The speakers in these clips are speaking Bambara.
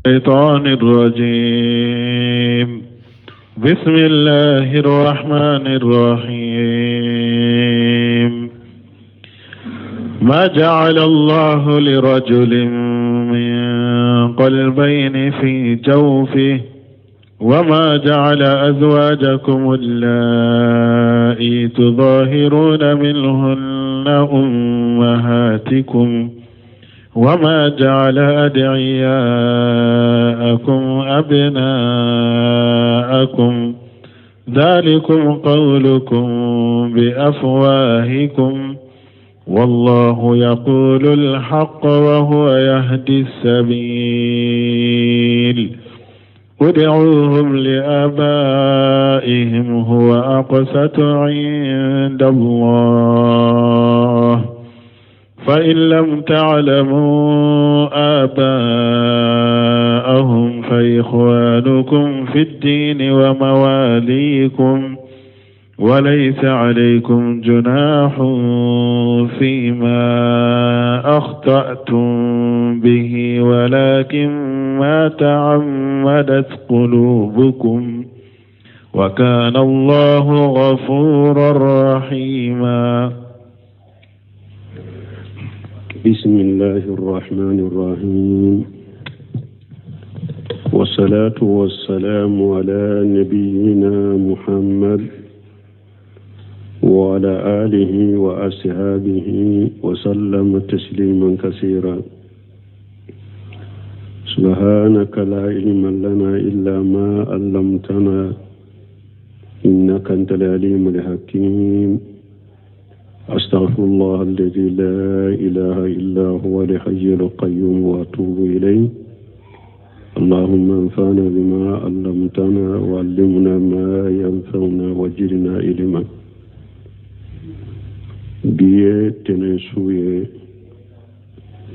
الشيطان الرجيم. بسم الله الرحمن الرحيم. ما جعل الله لرجل من قلبين في جوفه وما جعل أزواجكم اللائي تظاهرون منهن أمهاتكم وما جعل أدعياءكم أبناءكم ذلكم قولكم بأفواهكم والله يقول الحق وهو يهدي السبيل. ادعوهم لآبائهم هو أقسط عند الله، فإن لم تعلموا آباءهم فإخوانكم في الدين ومواليكم، وليس عليكم جناح فيما أخطأتم به ولكن ما تعمدت قلوبكم، وكان الله غفورا رحيما. بسم الله الرحمن الرحيم، والصلاة والسلام على نبينا محمد وعلى آله وأصحابه وسلم تسليما كثيرا. سبحانك لا علم لنا إلا ما علمتنا إنك أنت العليم الحكيم. أستغفر الله الذي لا إله إلا هو الحي القيوم وأتوب إليه. اللهم انفعنا بما علمتنا وعلمنا ما ينفعنا وزدنا علما. Bi ye tɛnɛn su ye,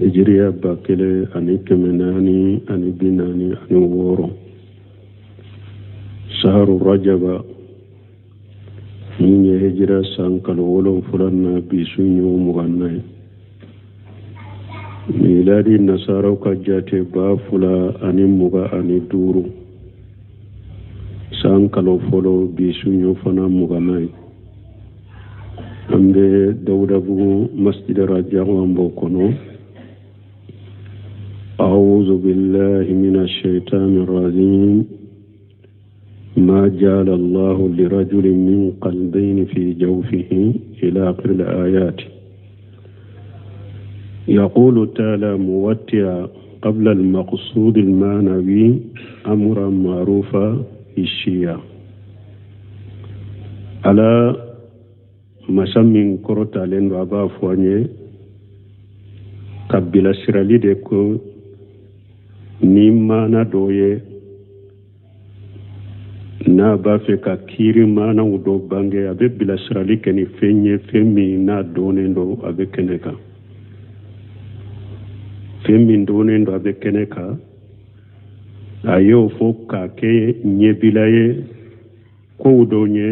hijiriya 1446, saharu rajaba, min ye hijira san kalo wolonfila na bi su ye o 20 na ye. Miladi nasaraw ka jate 2025, san kalo fɔlɔ bi su ye fana 20 na ye. An bɛ Dawudabugu masjid Rajabu an b'o kɔnɔ. أعوذ بالله من الشيطان الرجيم. ما جعل الله لرجل من قلبين في جوفه إلى آخر الآيات. يقول تعالى موتيا قبل المقصود المعنوي أمرا معروفا في الشيعة. على masa min kɔrɔtalen don, a b'a fɔ an ye ka bilasirali de ko ni maana dɔ ye n'a b'a fɛ ka kiiri maanaw dɔ bange, a bɛ bilasirali kɛ ni fɛn ye, fɛn min n'a dɔnnen don a bɛ kɛnɛ kan. Fɛn min dɔnnen don a bɛ kɛnɛ kan, a y'o fɔ k'a kɛ ɲɛbila ye kow dɔ ye,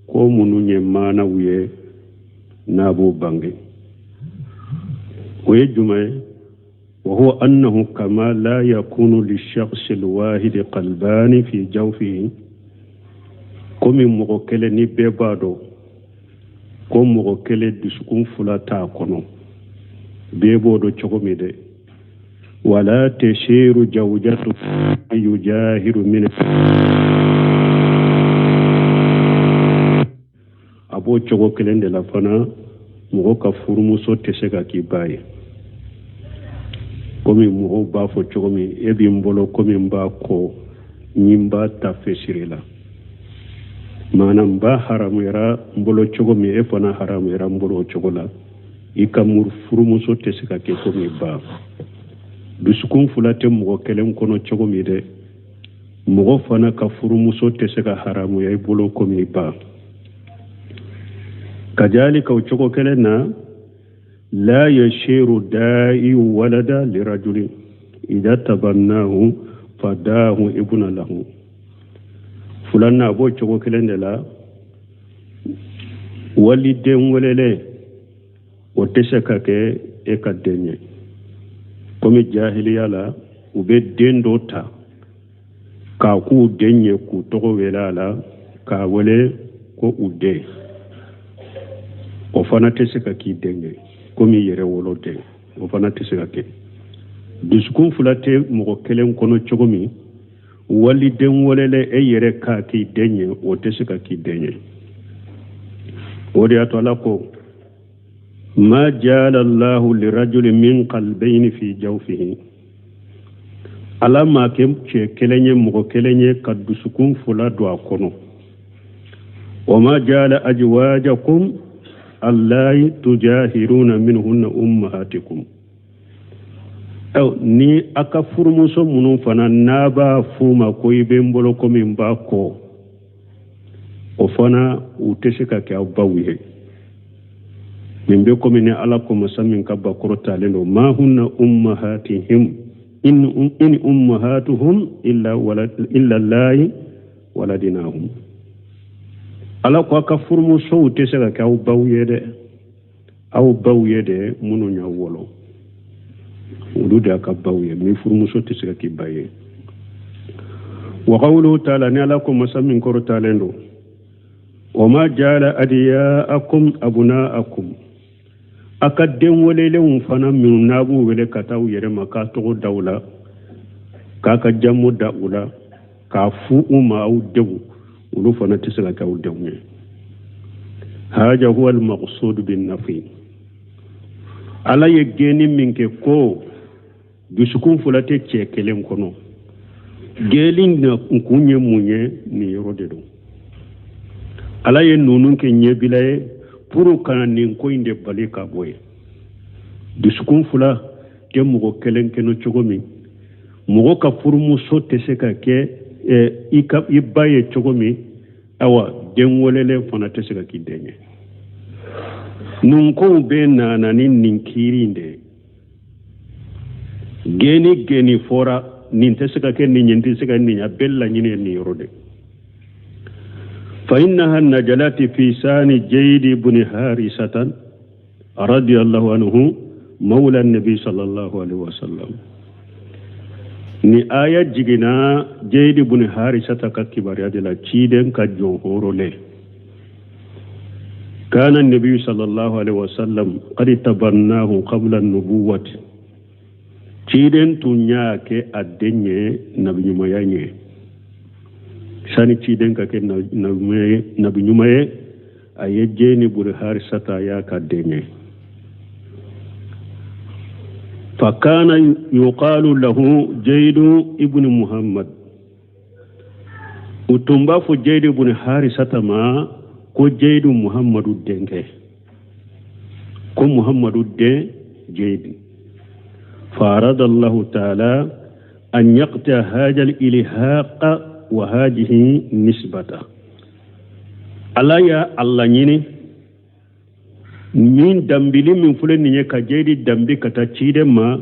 ko minnu ye maanaw ye n'a b'o bange. O ye jumɛn ye? وهو أنه كما لا يكون للشخص الواحد قلبان في جوفه، komi mɔgɔ kelen ni bɛɛ b'a dɔn ko mɔgɔ kelen dusukun fila t'a kɔnɔ, bɛɛ b'o dɔn cogo min dɛ. ولا تشير زوجته يجاهر من a b'o cogo kelen de la fana, mɔgɔ ka furumuso tɛ se ka k'i ba ye. Komi mɔgɔw b'a fɔ cogo min, e b'i n bolo komi n b'a kɔ ni n b'a ta fesiri la, maana n ba haramuyara n bolo cogo min, e fana haramuyara n bolo o cogo la. I ka furumuso tɛ se ka kɛ komi ba. Dusukun fila tɛ mɔgɔ kelen kɔnɔ cogo min dɛ, mɔgɔ fana ka furumuso tɛ se ka haramuya i bolo komi ba. Kazalika o cogo kelen na, la yashiru da'i walada lirajuli idha tabannahu fadahu ibna lahu. Filanan a b'o cogo kelen de la, waliden welelen o tɛ se ka kɛ e ka den ye. Komi jahiliya la, U bɛ den dɔ ta k'a k'u den ye, k'u tɔgɔ wele a la, k'a wele ko u den. O fana tɛ se ka k'i den ye komi i yɛrɛ wolo den. O fana tɛ se ka kɛ. Dusukun fila tɛ mɔgɔ kelen kɔnɔ cogo min, waliden welelen e yɛrɛ k'a k'i den ye, o tɛ se ka k'i den ye. O de y'a to Ala ko: ma jala Allahu lirajuli min qalbayni fi jawfihi. Ala m'a kɛ cɛ kelen ye, mɔgɔ kelen ye, ka dusukun fila don a kɔnɔ. Wa ma jala ajwajakum allahi tujahiruna minhunna ummahatikum. Ni a ka furumuso minnu fana n'a b'a f'u ma ko i bɛ n bolo komi n b'a kɔ, o fana u tɛ se ka kɛ aw baw ye. Nin bɛ komi ni Ala ko masa min ka bakɔrɔ talen don: ma hunna ummahatihim in ummahatuhum illa wala illa lahi waladinahum. Ala ko a ka furumusow tɛ se ka kɛ aw baw ye dɛ. Aw baw ye de minnu y'aw wolo, olu de y'a ka baw ye. Min furumuso tɛ se ka k'i ba ye. Wa qawluhu taala, ni Ala ko masa min kɔrɔ talen don: wa ma jala adiyaakum abnaakum. A ka den welelenw fana minnu n'a b'u wele ka taa u yɛrɛ ma, k'a tɔgɔ da u la, k'a ka jamu da u la, k'a fu u ma aw denw, olu fana tɛ se ka kɛ aw denw ye. Haja huwa al-maqsud bin nafi. Ala ye gɛnni min kɛ ko dusukun fila tɛ cɛ kelen kɔnɔ, gɛnni na kun ye mun ye? Nin yɔrɔ de don. Ala ye ninnu kɛ ɲɛbila ye pour ka nin ko in de bali ka bɔ yen. Dusukun fila tɛ mɔgɔ kelen kɛnɛ cogo min, mɔgɔ ka furumuso tɛ se ka kɛ i ka i ba ye cogo min, awa den welelen fana tɛ se ka k'i den ye. Nin kow bɛɛ nana ni nin kiiri in de ye. Gɛnni gɛnni fɔra, nin tɛ se ka kɛ nin ye, nin tɛ se ka nin ye, a bɛɛ laɲini ye nin yɔrɔ de. Fa innaha najalati fi sani jayidi buni harisatan radiyallahu anhu mawla nabi sallallahu alaihi wasallam. Ni aya jiginna Jayidi buni Harisata ka kibaruya de la, ciden ka jɔn hɔrɔnlen. Kana nabi sallallahu alaihi wasallam qad tabannahu qabla nubuwati. Ciden tun y'a kɛ a den ye nabiɲumanya ɲɛ. Sani ciden ka kɛ nabiɲuman ye, a ye Jayidi buni Harisata a y'a ka den ye. Fakana yuqalu lahu Jaidu ibn Muhammad. U tun b'a fɔ Jaidu ibn Harisata ma ko Jaidu Muhammadu denkɛ, ko Muhammadu den Jaidu. Farada Allahu taala an yaqta haja al-ilhaqa wa hajihi nisbata. Ala y'a laɲini min danbili min filɛ nin ye ka Jayidi danbi ka taa ciden ma,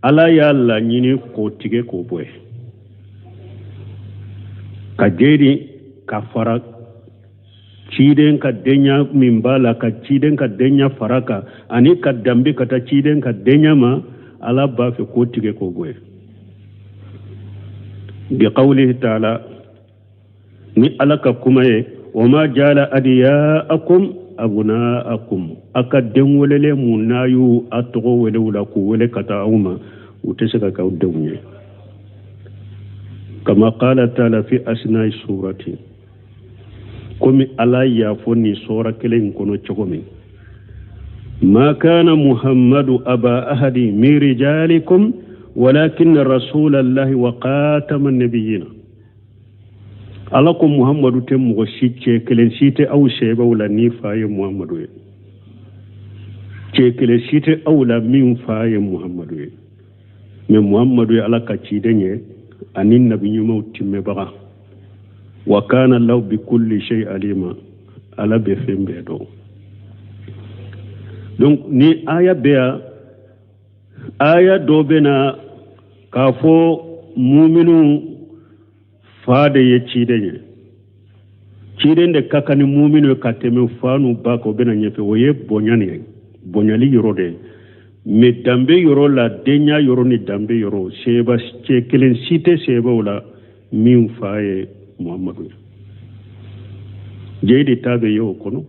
Ala y'a laɲini k'o tigɛ k'o bɔ yen, ka Jayidi ka fara ciden ka denya min b'a la, ka ciden ka denya fara kan, ani ka danbi ka taa ciden ka denya ma, Ala b'a fɛ k'o tigɛ k'o bɔ yen. Bi qawlihi taala, ni Ala ka kuma ye: wa ma jala adiyaakum abnaakum. A ka den welelen mun n'a y'u a tɔgɔ wele u la k'u wele ka taa aw ma, u tɛ se ka kɛ aw denw ye. Kama qala taala fi asna'i surati, komi Ala y'a fɔ nin sɔra kelen in kɔnɔ cogo min: ma kana Muhammadu aba ahadi min rijalikum walakin rasulallahi wa qatama nabiyina. Ala ko Muhammadu tɛ mɔgɔ si, cɛ kelen si tɛ aw sɛbɛw la ni fa ye Muhammadu ye. Cɛ kelen si tɛ aw la min fa ye Muhammadu ye. Mɛ Muhammadu ye Ala ka ciden ye ani nabi ɲumanw timmɛbaga. Wa kana Allahu bi kulli shay alima. Ala bɛ fɛn bɛɛ dɔn. Donc ni aya bɛ yan, aya dɔ bɛ na k'a fɔ muminu fa de ye ciden ye, ciden de ka kan ni muminu ye ka tɛmɛ fa n'u ba kan, o bɛna ɲɛfɛ. O ye bonya nin ye, bonyali yɔrɔ de ye. Mais danbe yɔrɔ la, denya yɔrɔ ni danbe yɔrɔ, seba cɛ kelen si tɛ sebaw la min fa ye Muhammadu ye. Jeyidi ta bɛ ye o kɔnɔ.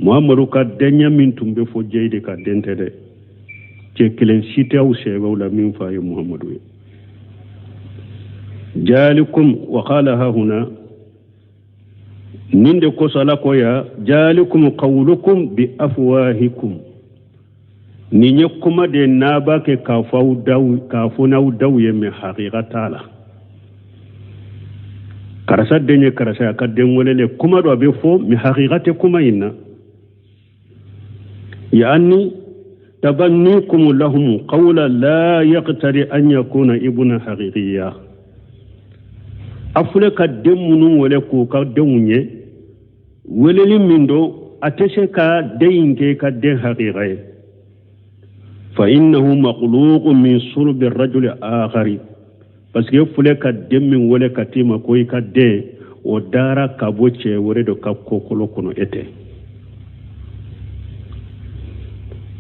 Muhammadu ka denya min tun bɛ fɔ Jeyidi ka den tɛ dɛ. Cɛ kelen si tɛ aw sebaw la min fa ye Muhammadu ye. Jalikum wa qala ha huna, nin de kosɔn Ala ko ya jalikum qawlukum bi afwahikum. Nin ye kuma de n'a b'a kɛ k'a fɔ aw daw, k'a fɔ n'aw daw ye, mais hakika t'a la. Karisa den ye karisa ye, a ka den welelen kuma dɔ a bɛ fɔ, mais hakika tɛ kuma in na. Yani tabannikum lahum qawla la yaqtadi an yakuna ibna haqiqiya. A filɛ ka den minnu wele k'u ka denw ye, weleli min don a tɛ se ka den in kɛ ka den hakika ye. Fa innahu makhluqun min sulbi rajuli akhari. Parce que filɛ ka den min wele ka t'i ma ko i ka den, o dara ka bɔ cɛ wɛrɛ dɔ ka kɔkolo kɔnɔ, e tɛ.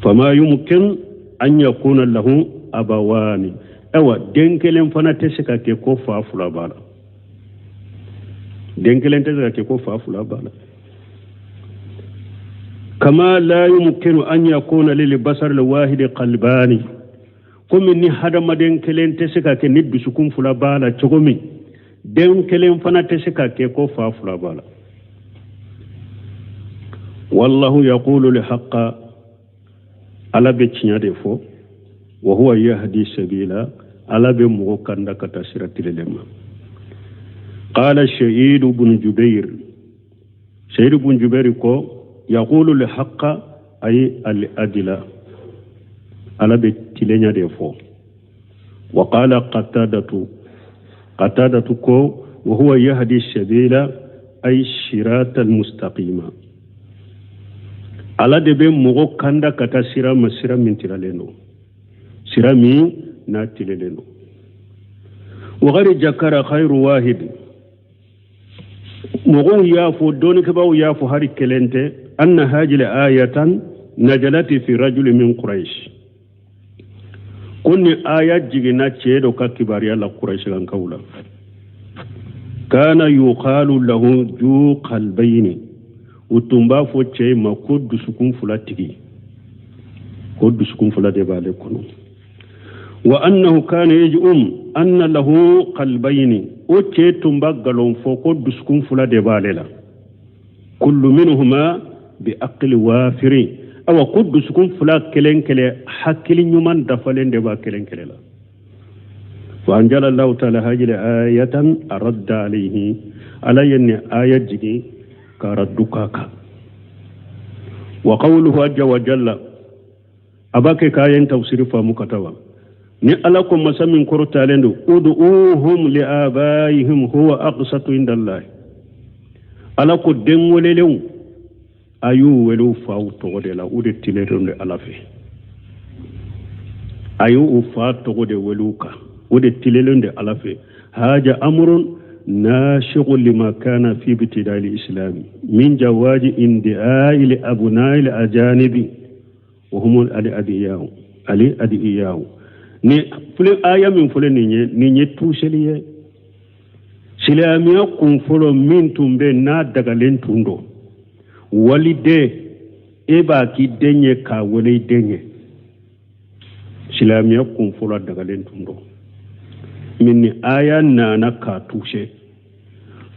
Fama yumkin an yakuna lahu abawani. Ayiwa, den kelen fana tɛ se ka kɛ ko fa fila b'a la. Den kelen tɛ se ka kɛ ko fa fila b'a la. Kama la yumkinu an yakuna lil basar al wahid qalbani. Komi ni hadamaden kelen tɛ se ka kɛ ni dusukun fila b'a la cogo min, den kelen fana tɛ se ka kɛ ko fa fila b'a la. Wallahu yaqulu li haqqa, Ala bɛ tiɲɛ de fɔ. Wa huwa yahdi sabila, Ala bɛ mɔgɔ kanda ka taa sira tilenlen ma. Qala Shahid ibn Jubair, Shahid ibn Jubair ko yaqulu li haqqa ay al adila, Ala bɛ tilenya de fɔ. Wa qala Qatadatu, Qatadatu ko wa huwa yahdi sabila ay sirata al mustaqima. Ala de bɛ mɔgɔ kanda ka taa sira ma, sira min tilalen don, sira min n'a tilelen don. Wa qad jakara khayru wahid, mɔgɔw y'a fɔ, dɔnnikɛbaaw y'a fɔ, hari kelen tɛ, anna hajil ayatan najalati fi rajuli min Quraish. Ko ni aya jiginna cɛ dɔ ka kibaruya la Quraishikankaw la. Kana yuqalu lahu ju qalbayni, u tun b'a fɔ cɛ ma ko dusukun fila tigi, ko dusukun fila de b'ale kɔnɔ. Wa annahu kana yaj'um anna lahu qalbayni, o cɛ tun b'a nkalon fɔ ko dusukun fila de b'ale la. Kullu minhuma bi aqli wafiri, awa ko dusukun fila kelen kelen hakili ɲuman dafalen de b'a kelen kelen la. Fa anjala Allahu ta'ala hajila ayatan aradda alayhi, ala ye nin aya jigin ka raddu k'a kan. Wa qawluhu azza wa jalla, a b'a kɛ k'a ye n tafsiri faamu ka taa wa. Ni Ala ko masa min kɔrɔtalen don, ud'uhum li abaihim huwa aqsatu inda Allah. Ala ko den welelenw a y'u wele u faw tɔgɔ de la, u de tilelen don Ala fɛ. A y'u fa tɔgɔ de wele u kan, o de tilelen don Ala fɛ. Haja amrun nashiqu lima kana fi ibtidai al-islam min jawaji indi'ai li abnai al-ajanibi wa hum al-adiyahu ali adiyahu. Ni filɛ aya min filɛ nin ye, nin ye tuuseli ye. Silamɛya kun fɔlɔ min tun bɛ n'a dagalen tun don, waliden e b'a k'i den ye k'a wele i den ye. Silamɛya kun fɔlɔ dagalen tun don, min ni aya nana k'a tuuse.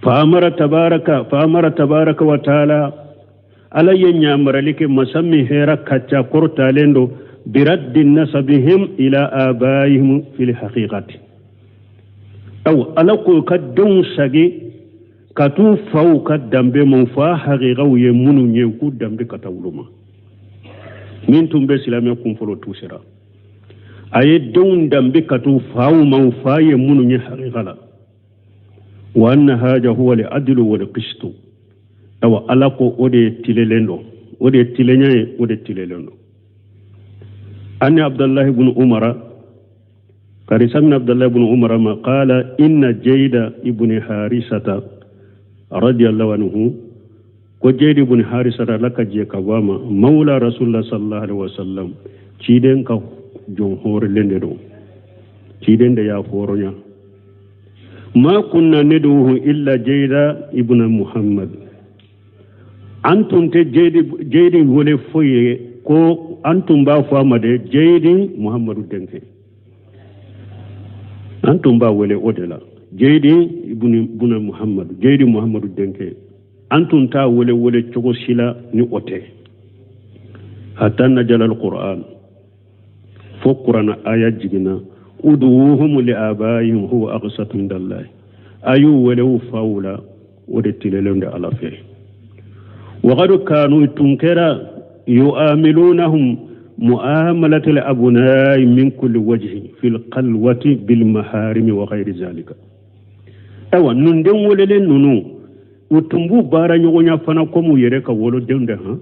Fa amara tabaraka wa taala, Ala ye ɲamarali kɛ masa min hɛrɛ ka ca kɔrɔtalen don, biraddi nasabihim ila abaihim fil haqiqati. Aw Ala ko ka denw sagi ka t'u faw ka danbe ma, fa haqiqaw ye minnu ye, u k'u danbe ka taa olu ma. Min tun bɛ silamɛ kun fɔlɔ tuusera, a ye denw danbe ka t'u faw ma, u fa ye minnu ye haqiqa la. Wa anna haja huwa al adlu wal qistu. Awa Ala ko o de ye tilelen don, o de ye tilenya ye, o de tilelen don. Ani Abdullahi ibn Umara, karisa min Abdullahi ibn Umara ma qala inna Jayda ibn Harisata radiyallahu anhu, ko Jayda ibn Harisata, Ala ka jɛ ka bɔ a ma, mawla Rasulullah sallallahu alaihi wasallam, Ciden ka jɔn hɔrɔnlen de don, ciden de y'a hɔrɔnya. Ma kunna neduhu illa jeyida ibuna muhammad. An tun tɛ jeyidi wele foyi ye ko an tun b'a fɔ a ma de jeyidi muhammadu denkɛ. An tun b'a wele o de la, jeyidi ibuna muhammadu, jeyidi muhammadu denkɛ. An tun t'a wele wele cogo si la ni o tɛ. Hatta najala alquran, fo kurana aya jiginna, uduwuhum li abaihim huwa aqsatu indallahi. A y'u wele u faw la, o de tilelen de Ala fɛ. Wagadu kanu, tun kɛra yu'amilunahum mu'amalatal abunai min kulli wajhi fil khalwati bil maharimi wa ghayri zalika. Ayiwa, nun den welelen ninnu, u tun b'u baara ɲɔgɔnya fana komi u yɛrɛ ka wolodenw de han.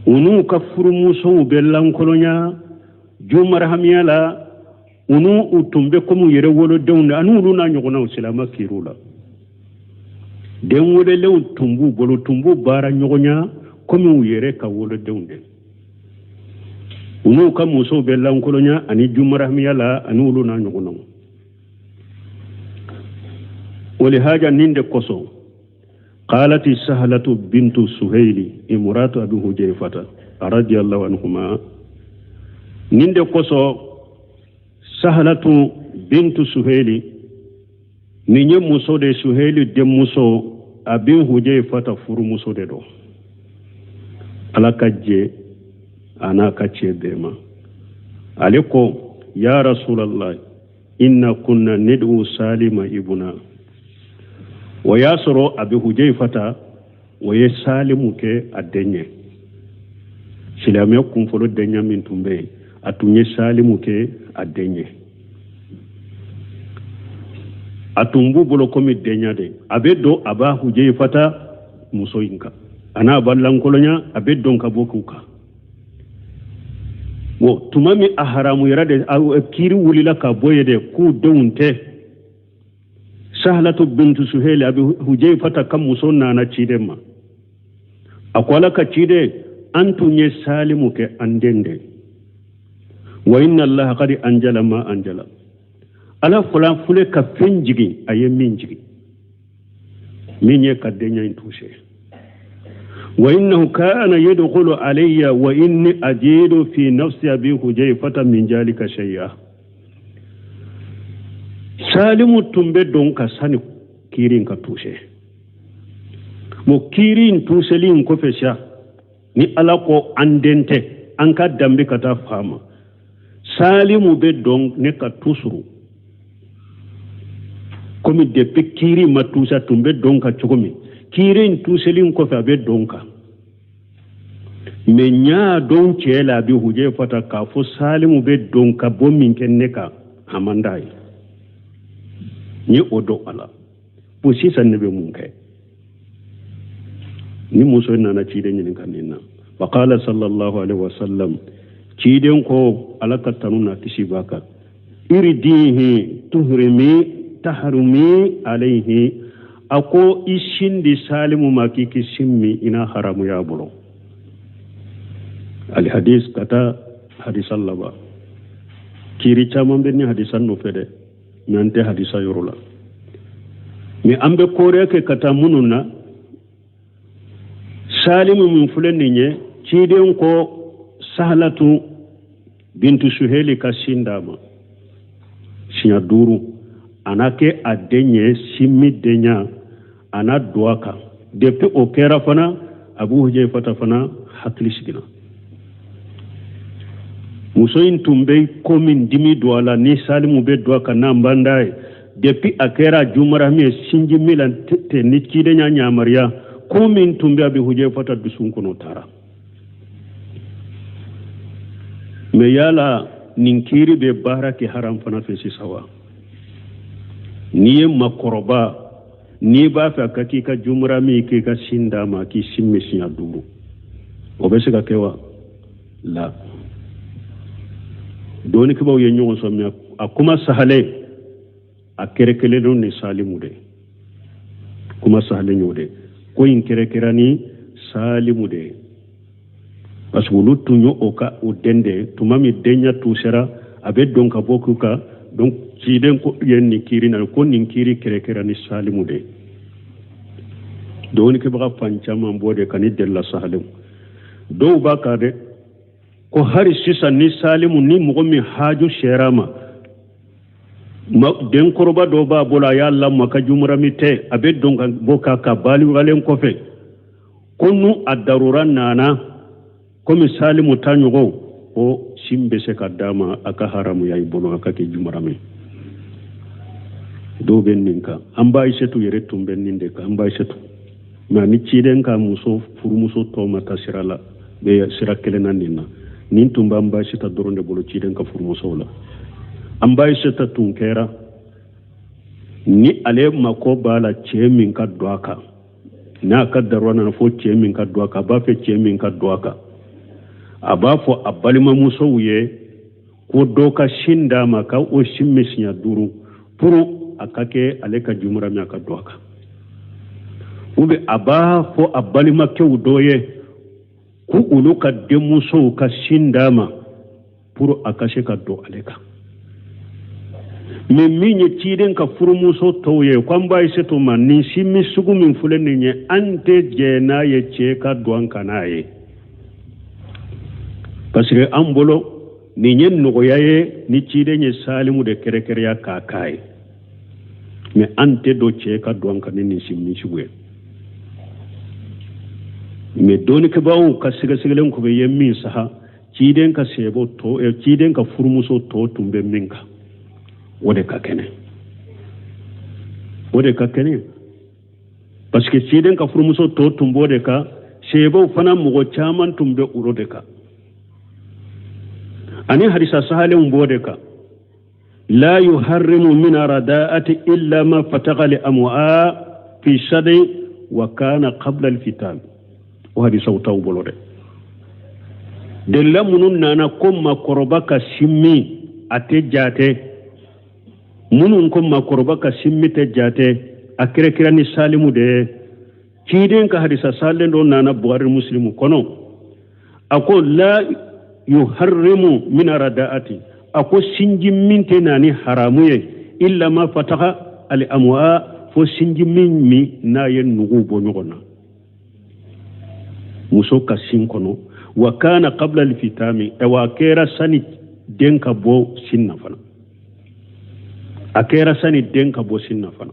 U n'u ka furumusow bɛ lankolonya jumarahamiya la, u n'u u tun bɛ komi u yɛrɛ wolodenw de, ani olu n'a ɲɔgɔnnaw silama kiriw la. Den welelenw tun b'u bolo, tun b'u baara ɲɔgɔnya komi u yɛrɛ ka wolodenw de. U n'u ka musow bɛ lankolonya ani jumarahamiya la, ani olu n'a ɲɔgɔnnaw. Walihaja nin de kosɔn, qalati sahlatu bintu suhaili imratu abi hujayfata radiyallahu anhuma, nin de kosɔn sahlatu bintu suhaili, nin ye muso de, suhaili denmuso, abi hujayfata furumuso de don. Ala ka jɛ a n'a ka cɛ bɛɛ ma. Ale ko, ya rasulallah, inna kunna ned'u salima ibuna. O y'a sɔrɔ abi hujayfata o ye salimu kɛ a den ye. Silamɛya kunfɔlɔ denya min tun bɛ yen, a tun ye salimu kɛ a den ye. A tun b'u bolo komi denya de. A bɛ don a b'a hujayfata muso in kan, a n'a b'a lankolonya, a bɛ don ka bɔ k'u kan. Bon, tuma min a haramuyara de, kiiri wulila ka bɔ yen de k'u denw tɛ, sahalatu bintu suheli abi hujayfata ka muso nana ciden ma. A ko, Ala ka ciden, an tun ye salimu kɛ an den de. Wa inna allaha qad anjala ma anjala. Ala fɔla fule ka fɛn jigin, a ye min jigin, min ye ka denya in tuse. Wa innahu kana yadkhulu alayya wa inni ajidu fi nafsi abi hujayfata min jalika shay'a. Salimu tun bɛ don ka sani kiiri in ka tuse. Mo kiiri in tuseli in kɔfɛ sa, ni Ala ko an den tɛ, an ka danbe ka taa fa ma, salimu bɛ don ne ka tusuru komi depuis kiiri ma tusa tun bɛ don ka cogo min. Kiiri in tuseli in kɔfɛ, a bɛ don kan. Mɛ n y'a dɔn cɛ la, a bɛ hujɛ fata k'a fɔ salimu bɛ don ka bɔ min kɛ ne kan, a man d'a ye. N ye o dɔn a la. Bon, sisan ne bɛ mun kɛ? Ni muso nana ciden ɲininka nin na, faqala sallallahu alaihi wasallam, ciden ko, Ala ka tanu na kisi b'a kan, irdihi tuhrimi tahrumi alayhi. A ko i sin di salimu ma k'i k'i sin min, i n'a haramuya bolo. Alhadis ka taa hadisa laban. Kiiri caman bɛ ni hadisa nɔfɛ dɛ, mɛ an tɛ hadisa yɔrɔ la. Mɛ an bɛ koriya kɛ ka taa minnu na, salimu min filɛ nin ye, ciden ko sahalatu bintu suheli ka sin d'a ma siɲɛ 5, a n'a kɛ a den ye sinmi denya, a n'a don a kan. Depuis o kɛra fana, abu hujayfata fana hakili siginna. Muso in tun bɛ ko min dimi don a la ni salimu bɛ don a kan n'a banda ye, depuis a kɛra jumarami ye sinji min la ten ni ciden y'a yamaruya, ko min tun bɛ abi hujayfata dusun kɔnɔ taara. Mɛ yala nin kiiri bɛ baara kɛ haram fana fɛ sisan wa? N'i ye makɔrɔba, n'i b'a fɛ ka k'i ka jumarami, k'i ka sin d'a ma, k'i sin min siɲɛ 5, o bɛ se ka kɛ wa? La dɔnnikibaw ye ɲɔgɔn sɔrɔ, mɛ a kuma sahalen, a kɛrɛkɛlen don ni salimu de. Kuma sahalen y'o de ko in kɛrɛkɛra ni salimu de ye. Parce que olu tun ye o ka o den de tuma min denya tun sera a bɛ don ka bɔ k'u kan. Donc ciden ko ye nin kiiri na ko nin kiiri kɛrɛkɛra ni salimu de ye. Dɔnnikɛbaga fan caman b'o de kan ni delila sahalenw dɔw b'a kan dɛ ko hari sisan ni salimu ni mɔgɔ min haju sera ma denkɔrɔba dɔ b'a bolo a y'a lamɔ a ka jumurami tɛ a bɛ don ka bɔ k'a ka baligalen kɔfɛ ko nu a darura nana komi salimu ta ɲɔgɔn ko sin bɛ se ka d'a ma a ka haramuya i bolo a ka kɛ jumarami. Dɔw bɛ nin kan. An ba Ayisetu yɛrɛ tun bɛ nin de kan, an ba Ayisetu. Mɛ ni ciden ka muso furumuso tɔ ma taa sira la bɛ sira kelen na nin na nin tun b'an ba Ayiseta dɔrɔn de bolo ciden ka furumusow la. An ba Ayiseta tun kɛra ni ale mako b'a la cɛ min ka don a kan n'a ka daruwa nana fo cɛ min ka don a kan a b'a fɛ cɛ min ka don a kan a b'a fɔ a balimamusow ye ko dɔ ka sin d'a ma ka o sin min siɲɛ 5 pour a ka kɛ ale ka jumurami a ka don a kan. Ou bien a b'a fɔ a balimakɛw dɔ ye ko olu ka denmusow ka sin d'a ma pour a ka se ka don ale kan. Mais min ye ciden ka furumuso tɔw ye ko an ba Ayisetu ma nin sin min sugu min filɛ nin ye an tɛ jɛ n'a ye cɛ ka don an kan n'a ye. Parce que an bolo nin ye nɔgɔya ye ni ciden ye salimu de kɛrɛkɛrɛya k'a k'a ye. Mais an tɛ don cɛ ka don an kan ni nin sin min sugu ye. Mais dɔnnikɛbaaw ka sɛgɛsɛgɛlen kɔfɛ ye min saha ciden ka sɛbɔ tɔ ciden ka furumuso tɔ tun bɛ min kan o de ka kɛnɛ o de ka kɛnɛ parce que ciden ka furumuso tɔ tun b'o de kan sɛbɛw fana mɔgɔ caman tun bɛ olu de kan ani hadisa sahalenw b'o de kan la yuharrimu min rada'ati illa ma fataga li amwa fi sadi wa kana qabla al-fitan o hadisaw t'aw bolo dɛ delila minnu nana ko makɔrɔba ka sin min a tɛ jate minnu ko makɔrɔba ka sin min tɛ jate a kɛrɛkɛrɛ ni salimu de ye ciden ka hadisa salen dɔ nana Buhari Muslimu kɔnɔ a ko la yuharrimu min rada'ati a ko sinji min tɛ na ni haramu ye illa ma fataha al amwa fo sinji min min n'a ye nugu bɔ ɲɔgɔn na muso ka sin kɔnɔ wa kana qabla al-fitami wa kɛra sani den ka bɔ sin na fana a kɛra sani den ka bɔ sin na fana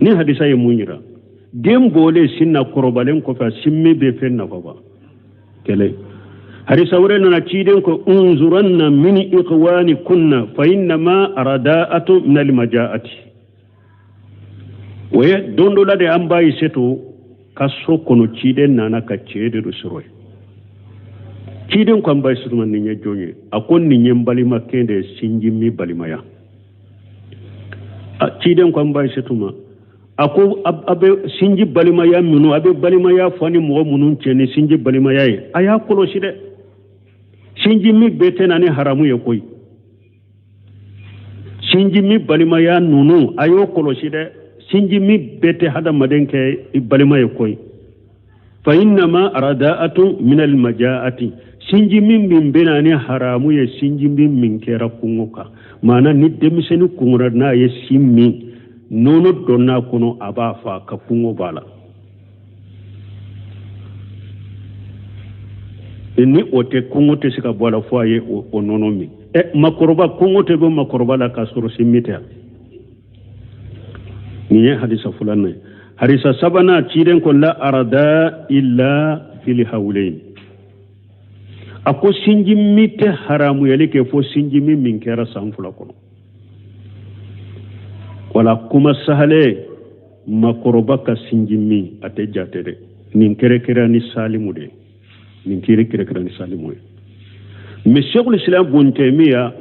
ni hadisa ye mun yira den bɔlen sin na kɔrɔbalen kɔfɛ sin min bɛ fɛn nafa ba kɛlɛ hadisa wɛrɛ nana ciden ko unzuranna min ikhwani kunna fa innama rada'atu min al-maja'ati o ye don dɔ la de an ba Ayisetu ka so kɔnɔ ciden nana ka cɛ de do sɔrɔ yen ciden ko an ba Ayisetu ma nin ye jɔn ye a ko nin ye n balimakɛ de ye sinji min balimaya ciden ko an ba Ayisetu ma a ko a bɛ sinji balimaya minnu a bɛ balimaya fɔ ni mɔgɔ minnu cɛ ni sinji balimaya ye a y'a kɔlɔsi dɛ sinji min bɛɛ tɛ na ni haramu ye koyi sinji min balimaya ninnu a y'o kɔlɔsi dɛ sinji min bɛɛ tɛ hadamaden kɛ i balima ye koyi fa innama rada'atu min al-maja'ati sinji min min bɛ na ni haramu ye sinji min min kɛra kungo kan maana ni denmisɛnnin kungora n'a ye sin min nɔnɔ donna kɔnɔ a b'a fa ka kungo b'a la ni o tɛ kungo tɛ se ka bɔ a la fo a ye o nɔnɔ min makɔrɔba kungo tɛ bɔ makɔrɔba la k'a sɔrɔ sin min tɛ yan nin ye hadisa filanan ye hadisa sabanan ciden ko la arada illa fil hawlain a ko sinji min tɛ haramuyali kɛ fo sinji min min kɛra san 2 kɔnɔ wala kuma sahale makɔrɔba ka sinji min a tɛ jate dɛ nin kɛrɛkɛrɛ ni salimu de nin kiri kɛrɛkɛrɛ ni salimu ye mais Sheikhul Islam Ibn Taymiya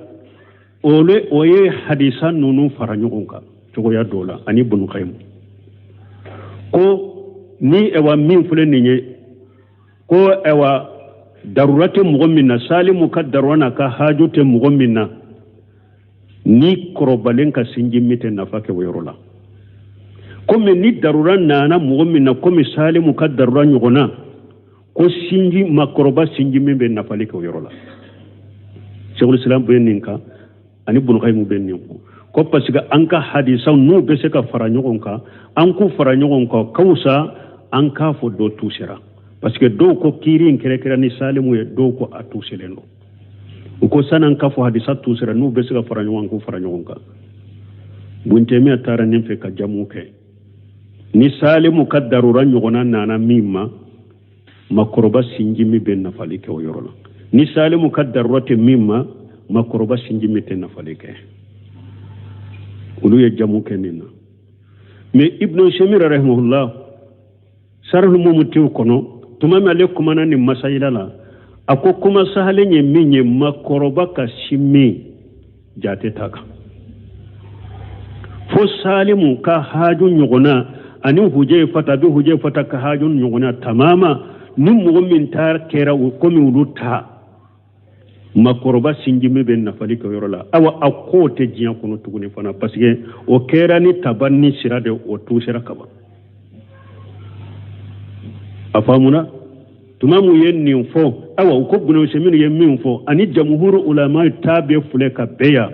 o ye hadisa ninnu fara ɲɔgɔn kan cogoya dɔ la ani Ibn Qayyim ko ni ɛwa min filɛ nin ye ko ɛwa darura tɛ mɔgɔ min na salimu ka darura n'a ka haju tɛ mɔgɔ min na ni kɔrɔbalen ka sinji min tɛ nafa kɛ o yɔrɔ la komi ni darura nana mɔgɔ min na komi salimu ka darura ɲɔgɔn na Ko sinji makɔrɔba sinji min bɛ nafali kɛ o yɔrɔ la. Sheikhul Islam bɛ nin kan ani Ibn Qayyim bɛ nin ko ko parce que an ka hadisaw n'u bɛ se ka fara ɲɔgɔn kan, an k'u fara ɲɔgɔn kan ka wusa an k'a fɔ dɔ tusera, parce que dɔw ko kiiri in kɛrɛkɛrɛ ni salimu ye, dɔw ko a tuselen don. U ko sani an k'a fɔ hadisa tusera, n'u bɛ se ka fara ɲɔgɔn kan, k'u fara ɲɔgɔn kan. Ibn Taymiya taara nin fɛ ka jamu kɛ ni salimu ka darura ɲɔgɔnna nana min ma, makɔrɔba sinji min bɛ nafali kɛ o yɔrɔ la. Ni salimu ka darura tɛ min ma, makɔrɔba sinji min tɛ nafali kɛ. Olu ye jamu kɛ nin na. Mais Ibn Usaymin rahimahullah sarhu mumtiw kɔnɔ, tuma min ale kumana nin masayila la, a ko kuma sahalen ye min ye, makɔrɔba ka sin min jate t'a kan fo salimu ka haju ɲɔgɔnna ani Hujayfata bi Hujayfata ka haju ɲɔgɔnna tamama. Ni mɔgɔ min ta kɛra o komi olu ta, makɔrɔba sinji min bɛ nafali kɛ yɔrɔ la. Awa, a k'o tɛ diɲɛ kɔnɔ tuguni fana, parce que o kɛra ni tabanni sira de, o tusera kaban. A faamuna? Tuma mun ye nin fɔ, awa, u ko Ibn Usaymin ye min fɔ ani jamuhuru ulama ta bɛ filɛ ka bɛn yan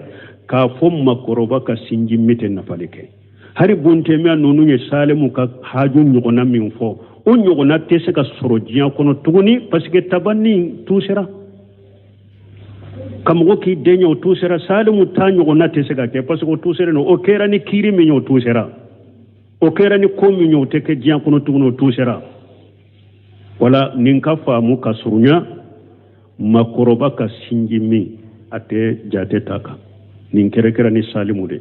k'a fɔ makɔrɔba ka sinji min tɛ nafali kɛ. Hari Ibn Taymiya ninnu ye salimu ka haju ɲɔgɔnna min fɔ, o ɲɔgɔnna tɛ se ka sɔrɔ diɲɛ kɔnɔ tuguni, parce que tabanni tusera ka mɔgɔ k'i den ye, o tusera. Salimu ta ɲɔgɔnna tɛ se ka kɛ, parce que o tusera no. O kɛra ni kiiri min ye, o tusera. O kɛra ni ko min ye, o tɛ kɛ diɲɛ kɔnɔ tuguni, o tusera. Wala nin ka faamu ka surunya, makɔrɔba ka sinji min a tɛ jate ta kan. Nin kɛra ni salimu de,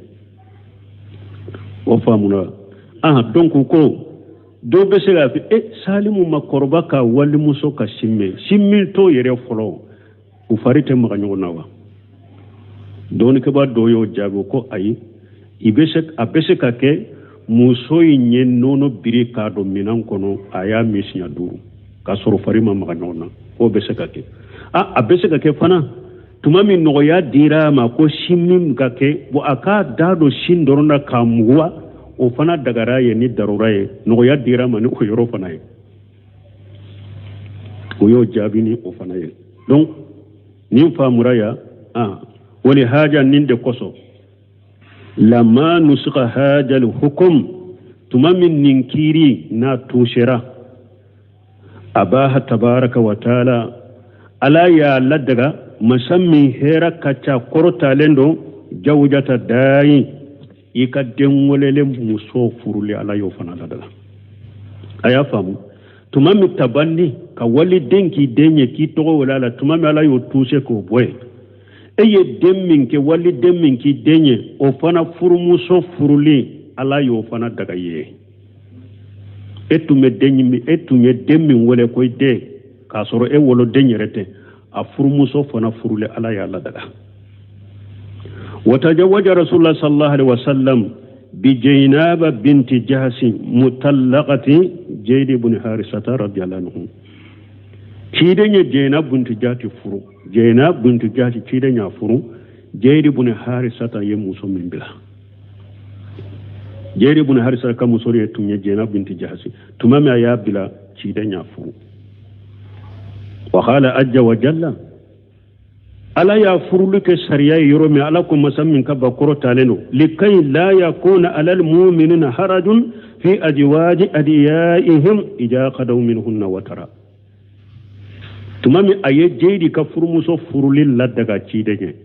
o faamuna. Donc ko dɔw bɛ se k'a fɔ e salimu makɔrɔba ka walimuso ka sin min, sin min t'o yɛrɛ fɔlɔ, u fari tɛ maga ɲɔgɔn na wa? Dɔnnikɛbaa dɔw y'o jaabi ko ayi, a bɛ se ka kɛ muso in ye nɔnɔ biri k'a don minɛn kɔnɔ, a y'a min siɲɛ 5 k'a sɔrɔ fari ma maga ɲɔgɔn na, k'o bɛ se ka kɛ. A bɛ se ka kɛ fana tuma min nɔgɔya dira a ma ko sin min ka kɛ, bon, a k'a da don sin dɔrɔn na k'a muguwa, o fana dagara ye ni darura ye, nɔgɔya dira a ma ni o yɔrɔ fana ye. O y'o jaabi ni o fana ye. Donc nin faamura ya wali haja nin de kosɔn lama nusuka hajal hukum, tuma min nin kiiri n'a tusera, abaha tabaraka wa taala, ala y'a ladaga masa min hɛrɛ ka ca kɔrɔtalen don, jawjata dayi, i ka den welelen muso furuli, ala y'o fana ladaga. A y'a faamu? Tuma min tabanni ka waliden k'i den ye k'i tɔgɔ wele a la, tuma min ala y'o tuse k'o bɔ yen, e ye den min kɛ waliden min k'i den ye, o fana furumuso furuli, ala y'o fana daga ye. E tun bɛ den min, e tun ye den min wele ko i den, k'a sɔrɔ e woloden yɛrɛ tɛ, a furumuso fana furuli, ala y'a ladaga. Watajawaja rasulullah sallallahu alaihi wasallam bijainaba binti jahsi mutallaqati jayd ibn harisata radiyallahu anhu. Ciden ye Jainab binti Jahsi furu, Jainab binti Jahsi ciden y'a furu, Jayd ibn Harisata ye muso min bila. Jayd ibn Harisata ka muso de tun ye Jainab binti Jahsi, tuma min a y'a bila, ciden y'a furu. Wa qala ajja wa jalla, ala y'a furuli kɛ sariya ye yɔrɔ min, ala ko masa min ka ba kɔrɔtalen don, likay la yakuna alal muminina harajun fi ajwaji adiyaihim ida qadaw minhunna watara. Tuma min a ye Jeyidi ka furumuso furuli ladaga ciden ye,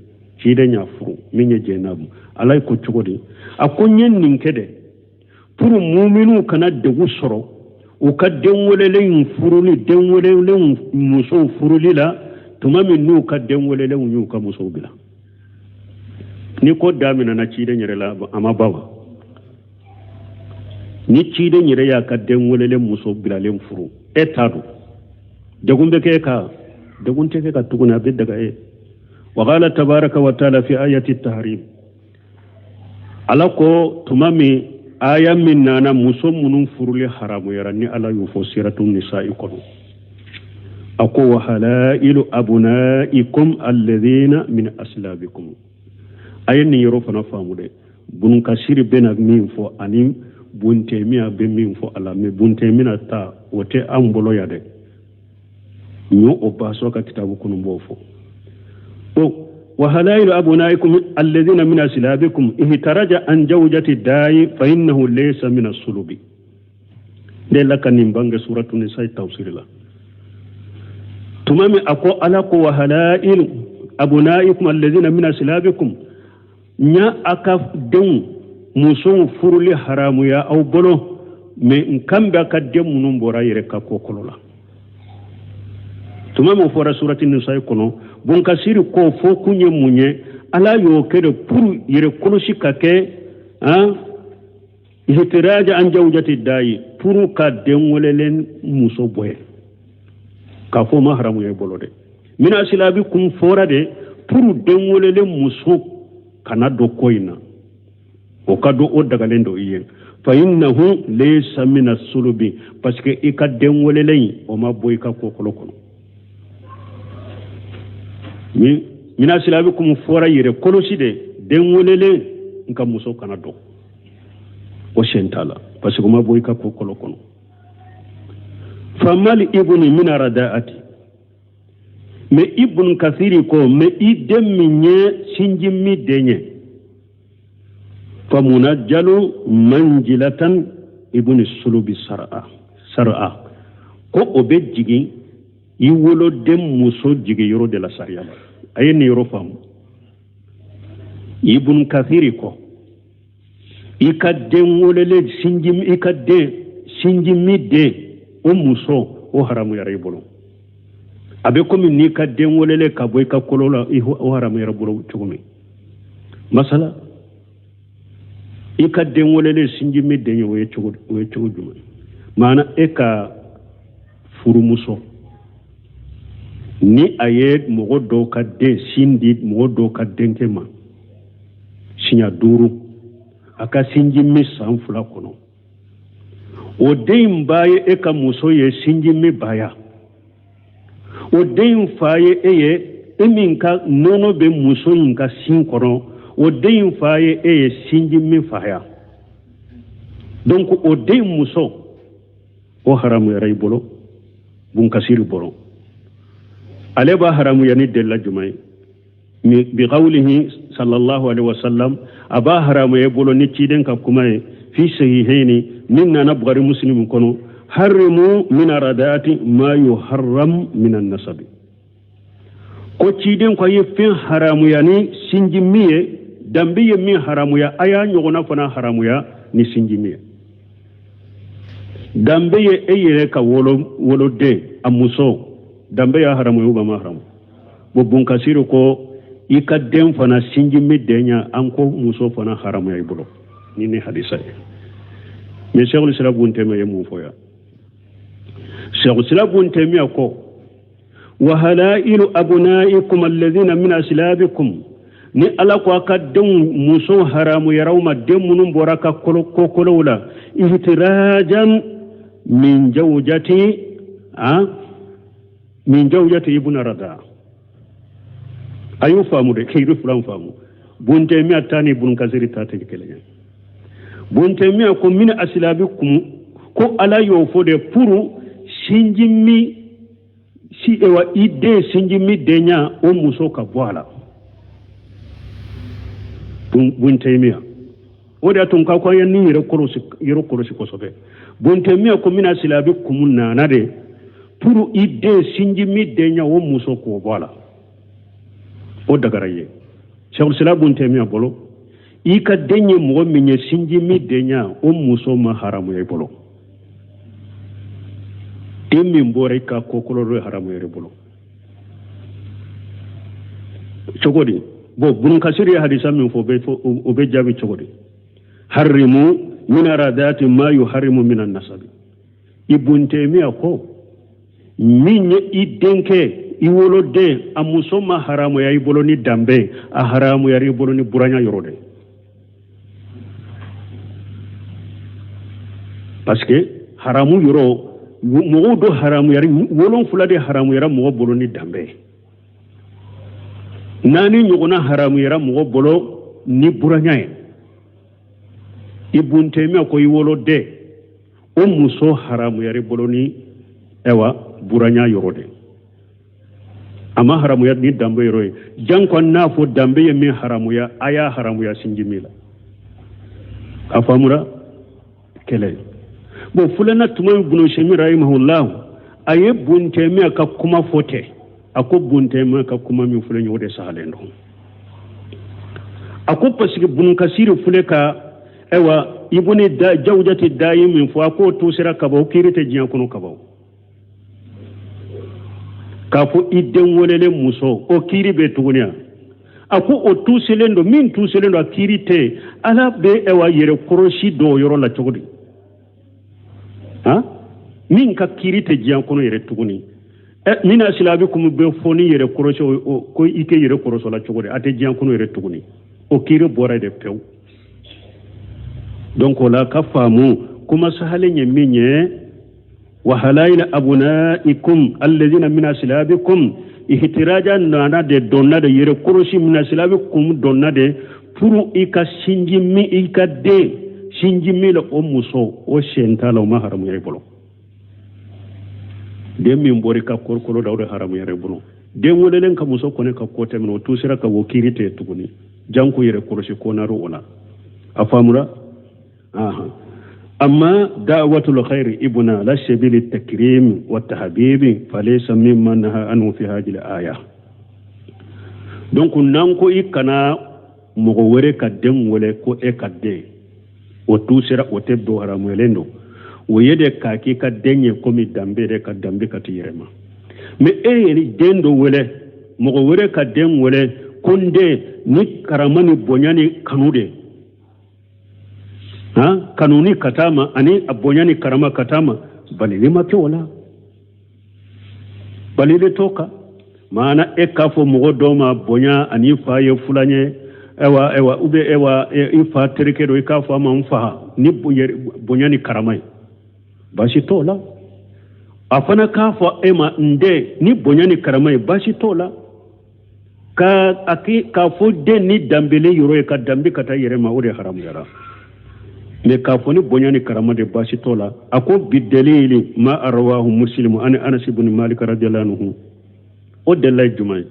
ciden y'a furu min ye Jɛnabu, ala ye ko cogo di? A ko n ye nin kɛ dɛ pour muminuw kana degun sɔrɔ u ka den welelenw furuli, den welelenw musow furuli la, tuma min n'u ka den welelenw y'u ka musow bila. Ni ko daminɛna ciden yɛrɛ la, a ma ban wa? Ni ciden yɛrɛ y'a ka den welelen muso bilalen furu, e t'a dɔn degun bɛ kɛ e kan, degun tɛ kɛ ka tuguni, a bɛ daga e. Wa qala tabaraka wa taala fi ayati tahrim, ala ko tuma min aya min nana muso minnu furuli haramuyara, ni ala y'o fɔ siratu nisa'i kɔnɔ, a ko wa halailu abunaikum alladhina min aslabikum. A ye nin yɔrɔ fana faamu dɛ, Bunu Kasiri bɛna min fɔ ani Buntemiya bɛ min fɔ a la, mais Buntemiya ta o tɛ an bolo yan dɛ. N y'o o baso ka kitabu kɔnɔ n b'o fɔ. O wa halailu abunaikum alladhina min aslabikum ihtaraja an jawjati dayi fa innahu laysa min as-sulubi. Ne la ka nin bange suratu nisa tafsiri la. Tuma min a ko Ala ko wa halailu abunaikum alladhina min aslabikum, ɲa a ka denw musow furuli haramuya aw bolo, mais n kan bɛ a ka den minnu bɔra yɛrɛ ka kɔkɔlɔ la. Tuma min fɔra surati nisa kɔnɔ, Bunkasiri ko fɔ kun ye mun ye? Ala y'o kɛ de pour yɛrɛ kɔlɔsi ka kɛ han ihtiraja an jawjati dayi, pour ka den welelen muso bɔ ye k'a fɔ ma haramuya i bolo dɛ. Min asilabi kun fɔra de pour den welelen muso kana don ko in na, o ka don o dagalen don i ye. Fa innahu laysa min as-sulubi, parce que i ka den welelen o ma bɔ i ka kɔkɔlɔ kɔnɔ. Min asilabi kun fɔra yɛrɛ kɔlɔsi de den welelen n ka muso kana don o sen t'a la, parce que o ma bɔ i ka kɔkɔlɔ kɔnɔ. Famali ibni min aradaati, mais Ibn Kathiri ko mais i den min ye sinji min den ye, famunajjalu manjilatan ibni sulubi sar'a sar'a, ko o bɛ jigin i woloden muso jigin yɔrɔ de la sariya la. A ye nin yɔrɔ faamu. Ibn Kathiri ko i ka den wolelen sinji, i ka den sinji min den o muso o haramuyara i bolo. A bɛ komi n'i ka den wolelen ka bɔ i ka kolo la, o haramuyara bolo cogo min. Masala i ka den wolelen sinji min den ye, o ye cogo jumɛn? Maana e ka furumuso ni a ye mɔgɔ dɔw ka den sin di mɔgɔ dɔw ka denkɛ ma siɲɛ 5, a ka sinji min san 2 kɔnɔ, o den in ba ye e ka muso ye sinji min ba ya, o den in fa ye e ye, e min ka nɔnɔ bɛ muso in ka sin kɔnɔ, o den in fa ye e ye sinji min fa ya. Donc o den muso o haramuyara i bolo, Bunkasiri bolo. Ale b'a haramuya ni delila jumɛn ye? Bi qawlihi sallallahu alaihi wasallam, a b'a haramuya i bolo ni ciden ka kuma ye fi sahihaini min nana Bukhari Muslim kɔnɔ, harrimu min aradati ma yuharram min an-nasabi. Ko ciden ko a ye fɛn haramuya ni sinji min ye, danbe ye min haramuya, a y'a ɲɔgɔnna fana haramuya ni sinji min ye. Danbe ye e yɛrɛ ka woloden a muso, danbe y'a haramuya ou ma haramu? Bon, Bunkasiri ko i ka den fana sinji min den ya, an ko muso fana haramuya i bolo ni ni hadisa ye. Mais Cheikhul Islam Ibn Taymiyyah ye mun fɔ yan? Cheikhul Islam Ibn Taymiyyah ko wa halailu abunaikum alladhina min aslabikum, ni Ala ko a ka denw muso haramuyara u ma, den minnu bɔra ka kɔkɔlɔw la, ihtirajan min jawjati min jawjati ibn rada. A y'o faamu de, k'i filan faamu. Ibn Taymiyyah ta ni Ibn Kasiri ta tɛ kelen ye. Ibn Taymiyyah ko min aslabikum, ko Ala y'o fɔ de pour sinji min si ewa i den sinji min denya o muso ka bɔ a la. Ibn Taymiyyah o de y'a to n ka ko an ye nin yɛrɛ kɔlɔsi kosɛbɛ. Ibn Taymiyyah ko min aslabikum nana de pour i den sinji min denya o muso k'o bɔ a la, o dagara ye. Cheikhul Islam Ibn Taymiyyah bolo, i ka den ye mɔgɔ min ye sinji min denya o muso ma haramuya i bolo. Den min bɔra i ka kɔkɔlɔ dɔ ye haramuya i bolo cogo di? Bon, Ibn Kasiri ye hadisa min fɔ, o bɛ jaabi cogo di? Harrimu min aradati ma yuharrimu min an-nasabi. Ibn Taymiyyah ko min ye i denkɛ i woloden a muso ma haramuya i bolo ni danbe, a haramuyara i bolo ni buranya yɔrɔ de. Parce que haramu yɔrɔ mɔgɔw dɔ haramuyara, 7 de haramuyara mɔgɔ bolo ni danbe, 4 ɲɔgɔnna haramuyara mɔgɔ bolo ni buranya ye. Ibn Taymiyyah ko i woloden o muso haramuyara i bolo ni ewa buranya yɔrɔ de. A ma haramuya ni danbe yɔrɔ ye. Janko n'a fɔ danbe ye min haramuya, a y'a haramuya sinji min la. A faamura kɛlɛ. Bon, fulana tuma min Bunu Usaymin rahimahullah a ye Bun Taymiya ka kuma fɔ tɛ, a ko Bun Taymiya ka kuma min filɛ nin ye, o de sahalen don. A ko parce que Bunu Kasiri filɛ ka ayiwa Ibuni Jawjati dayi min fɔ, a k'o tusera ka ban, o kiiri tɛ diɲɛ kɔnɔ ka ban. K'a fɔ i den welelen muso, o kiiri bɛ tuguni yan. A ko o tuselen don, min tuselen don, a kiiri tɛ yen. Ala bɛ ayiwa yɛrɛ kɔrɔsi don o yɔrɔ la cogo di? Han, min ka kiiri tɛ diɲɛ kɔnɔ yɛrɛ tuguni, ɛ min asilabikum bɛ fɔ ni yɛrɛ kɔrɔsi, ko i kɛ yɛrɛ kɔrɔsɔ la cogo di? A tɛ diɲɛ kɔnɔ yɛrɛ tuguni, o kiiri bɔra de pewu. Donc o la ka faamu kuma sahalen ye min ye, wa halaila abunaikum alladhina min aslabikum, ihtiraja nana de donna de yɛrɛ kɔrɔsi min aslabikum donna de pour i ka sinji min, i ka den sinji min la, o muso o sen t'a la, o ma haramuya i bolo. Den min bɔra i ka korokolo da, o de haramuyara i bolo. Den welelen ka muso kɔni ka ko tɛmɛna, o tusera ka bɔ, kiiri tɛ tuguni. Janko yɛrɛ kɔrɔsi ko naro o la. A faamura? Amma da'watul khairi ibna la sabili takrim wa tahbibi falaysa mimma naha anhu fi hadhihi al-aya. Donc n'an ko i kana mɔgɔ wɛrɛ ka den wele ko e ka den, o tusera, o tɛ don, haramuyalen don. O ye de k'a k'i ka den ye komi danbe de ka danbe ka t'i yɛrɛ ma. Mais e ye den dɔ wele, mɔgɔ wɛrɛ ka den wele ko n den, ni karama ni bonya ni kanu de, han, kanu ni ka taa ma ani a bonya ni karama ka taa ma, balili ma kɛ o la, balili t'o kan. Maana e k'a fɔ mɔgɔ dɔ ma bonya ani fa ye fulan ye, ayiwa ayiwa, ou bien ayiwa i fa terikɛ dɔ, i k'a fɔ a ma n fa ni bonya ni karama ye, baasi t'o la. A fana k'a fɔ e ma n den ni bonya ni karama ye, baasi t'o la. Ka a k'a fɔ den ni danbele yɔrɔ ye ka danbe ka taa yɛrɛ ma, o de haramuyara. Mais k'a fɔ ni bonya ni karama de, baasi t'o la. A ko bidalili ma arawahu muslimu ani Anas ibn Malik radiyallahu anhu. O delila ye jumɛn ye?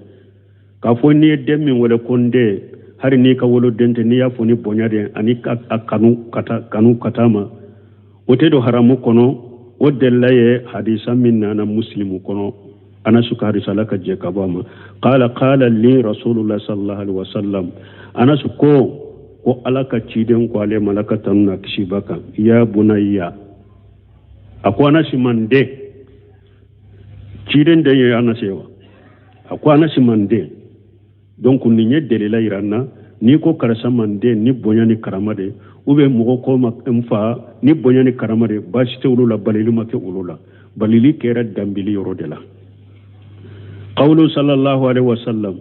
K'a fɔ n'i ye den min wele ko n den, hali n'i ka woloden tɛ, n'i y'a fɔ ni bonya de ani a kanu ka taa kanu ka taa ma, o tɛ don haramu kɔnɔ. O delila ye hadisa min nana Muslimu kɔnɔ, Anas ka hadisa, Ala ka jɛ ka bɔ a ma, qala qala li rasulullah sallallahu alaihi wasallam, Anas ko ko Ala ka ciden ko ale ma, Ala ka tanu na kisi ba kan, ya bunayya, a ko Anas ma n den, ciden den ye Anas ye wa, a ko Anas ma n den. Donc nin ye delila yira n na, n'i ko karisa ma n den ni bonya ni karama de, ou bien mɔgɔ ko ma n fa ni bonya ni karama de, baasi tɛ olu la, balili ma kɛ olu la, balili kɛra danbili yɔrɔ de la. Qawlu sallallahu alaihi wasallam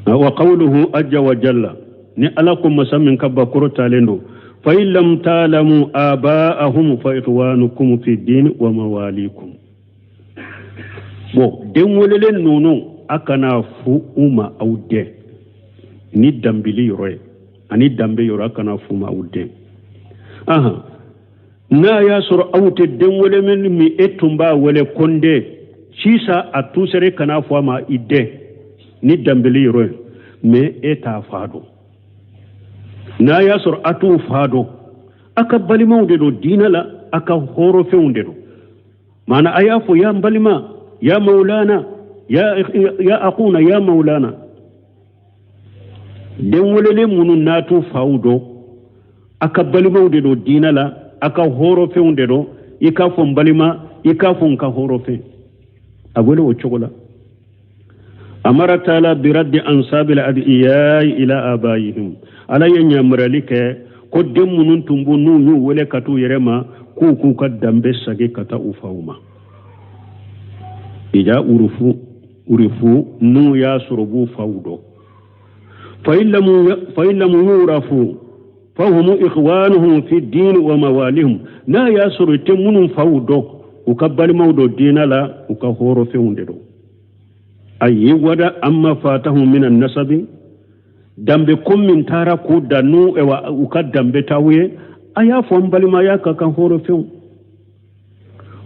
wa qawluhu ajja wa jalla, ni Ala ko masa min ka bakɔrɔ talen don, fa in lam ta'lamu aba'ahum fa ikhwanukum fi din wa mawalikum. Bon, den welelen ninnu, a kana fu u ma aw den ni danbili yɔrɔ ye ani danbe yɔrɔ, a kana fu ma aw den. Ahan, n'a y'a sɔrɔ aw tɛ den wele min e tun b'a wele ko n den, sisan a tusere kana fɔ a ma i den ni danbili yɔrɔ ye, mais e t'a fa dɔn. N'a y'a sɔrɔ a t'u fa dɔn, a ka balimaw de don diinɛ la, a ka hɔrɔnfɛnw de don. Maana a y'a fɔ ya n balima, ya maulana, ya akuna, ya maulana. Den welelen minnu n'a t'u faw dɔn, a ka balimaw de don diinɛ la, a ka hɔrɔnfɛnw de don. I k'a fɔ n balima, i k'a fɔ n ka hɔrɔnfɛn, a wele o cogo la. Amara taala biraddi ansabil adiyai ila abayihim, Ala ye ɲamarali kɛ ko den minnu tun b'u n'u y'u wele ka t'u yɛrɛ ma, k'u k'u ka danbe sagi ka taa u faw ma. Ija urufu urifu, n'u y'a sɔrɔ b'u faw dɔn. Fa in lam yurafu fahumu ikhwanuhum fi din wa mawalihum, n'a y'a sɔrɔ i tɛ minnu faw dɔn, u ka balimaw don diinɛ la, u ka hɔrɔnfɛnw de don. Ayi wada amma fatahum min nasabi, danbe ko min taara k'u da n'u u ka danbe t'aw ye, a y'a fɔ n balimaya ka kan hɔrɔnfɛnw.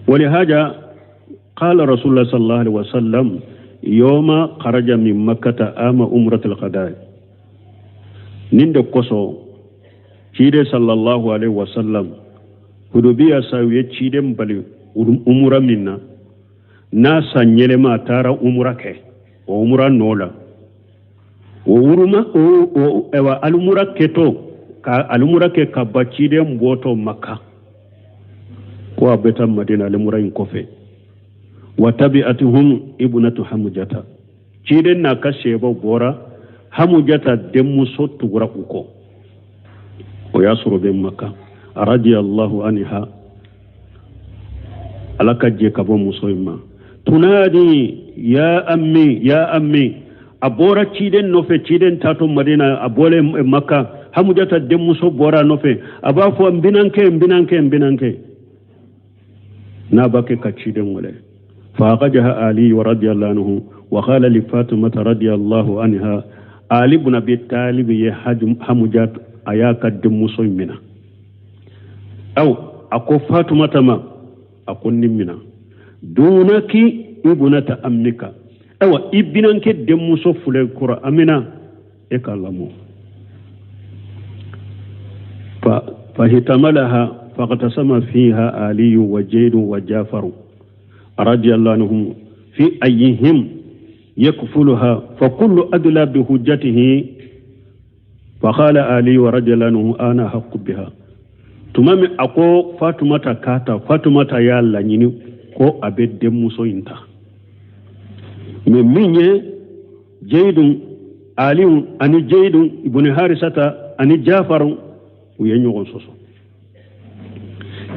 Walihaja Qala Rasulullah sallallahu alaihi wasallam yawma kharaja min Makkata ama umratul qada. Nin de kosɔn ciden sallallahu alaihi wasallam Hudubiya sa u ye ciden bali umura min na, n'a san yɛlɛma a taara umura kɛ, o umura nɔ la, o wuruma o ɛwa alumura kɛtɔ ka alumura kɛ ka ba ciden bɔtɔ Maka ko a bɛ taa Madina alumura in kɔfɛ. Wa tabi'atuhum ibnatu Hamujata, ciden n'a ka sɛbɛw bɔra, Hamujata denmuso tugura u kɔ, o y'a sɔrɔ bɛ Maka. Radiyallahu anha, Ala ka jɛ ka bɔ muso in ma. Tunadi ya ammi ya ammi, a bɔra ciden nɔfɛ, ciden taatɔ Madina, a bɔlen Maka, Hamujata denmuso bɔra a nɔfɛ, a b'a fɔ n binankɛ n binankɛ n binankɛ, n'a b'a kɛ ka ciden wele. Fa akhajaha Ali radiyallahu anhu wa qala li Fatimata radiyallahu anha, Ali ibn Abi Talib ye Hamujat a y'a ka denmuso in minɛ. Aw a ko Fatumata ma, a ko nin minɛ, dunaki ibnata ammika, awa i binankɛ denmuso filɛ kɔrɔ amina, e k'a lamɔ. Fahitamalaha faqtasama fiha Aliyu wa Jaidu wa Jafaru radiyallahu anhum fi ayyihim yakfuluha fa kullu adla bi hujjatihi. Faqala Ali radiyallahu anhu ana haqqu biha. Tuma min a ko Fatumata k'a ta, Fatumata y'a laɲini ko a bɛ denmuso in ta, mais min ye Jaidu Aliyu ani Jaidu ibn Harisata ani Jafaru, u ye ɲɔgɔn sɔsɔ.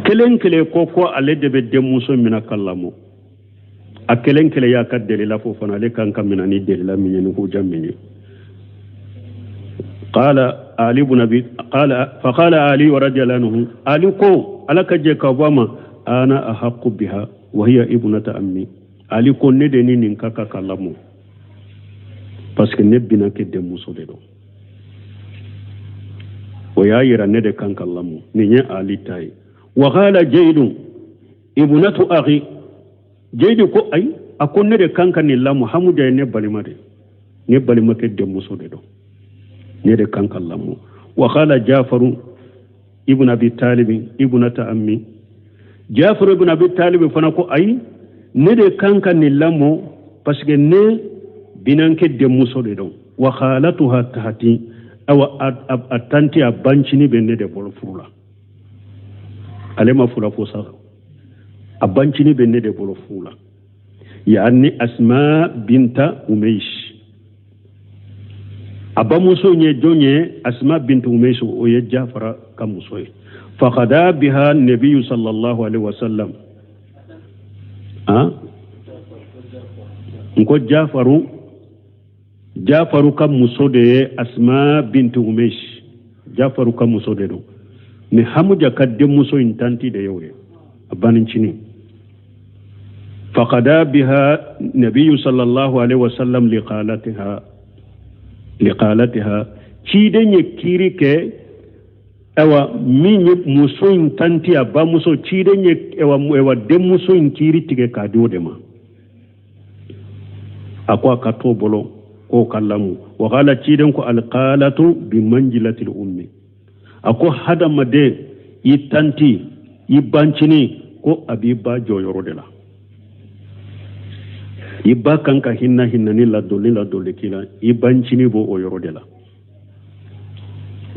Kelen kelen ko ko ale de bɛ denmuso minɛ ka lamɔ, a kelen kelen y'a ka delila fɔ fana, ale kan ka minɛ ni delila min ye ni huja min ye. Qala Ali ibn Abi qala faqala Ali radiyallahu anhu, Ali ko ala ka jɛ ka bɔ a ma, ana ahaqqu biha wa hiya ibnata ammi. Ali ko ne de ni nin ka kan ka lamɔ, parce que ne binankɛ denmuso de don, o y'a yira ne de kan ka lamɔ, nin ye Ali ta ye. Wa qala Jaidu ibnatu akhi, Jaidu ko ayi, a ko ne de kan ka nin lamɔ, Hamuja ye ne balima de, ne balimakɛ denmuso de don, ne de kan ka lamɔ. Wa qala Jafaru ibn Abi Talib ibnata ammi, Jafaru ibn Abi Talib fana ko ayi, ne de kan ka nin lamɔ parce que ne binankɛ denmuso de don. Wa khalatuha tahti, awa a tanti a bancini bɛ ne de bolo furu la, ale ma fura fo sa, a bancini bɛ ne de bolo furu la. Yani Asma binta Umeish, a bamuso ye jɔn ye? Asma binta Umeish, o ye Jafara ka muso ye. Faqada biha nabiyu sallallahu alaihi wasallam. N ko Jafaru, Jafaru ka muso de ye Asma bintu Umeish, Jafaru ka muso de don, mais Hamuja ka denmuso in tanti de y'o ye, a banincinin. Faqada biha nabiyu sallallahu alaihi wasallam liqalatiha, liqalatiha, ciden ye kiiri kɛ, awa min ye muso in tanti a bamuso, ciden ye awa denmuso in kiiri tigɛ k'a di o de ma, a ko a ka t'o bolo k'o ka lamɔ. Wa qala ciden ko alqalatu bi manzilatil ummi, a ko hadamaden i tanti i bancinin ko a b'i ba jɔyɔrɔ de la, i ba kan ka hinɛ hinɛ ni ladonni ladonni k'i la, i bancinin b'o o yɔrɔ de la.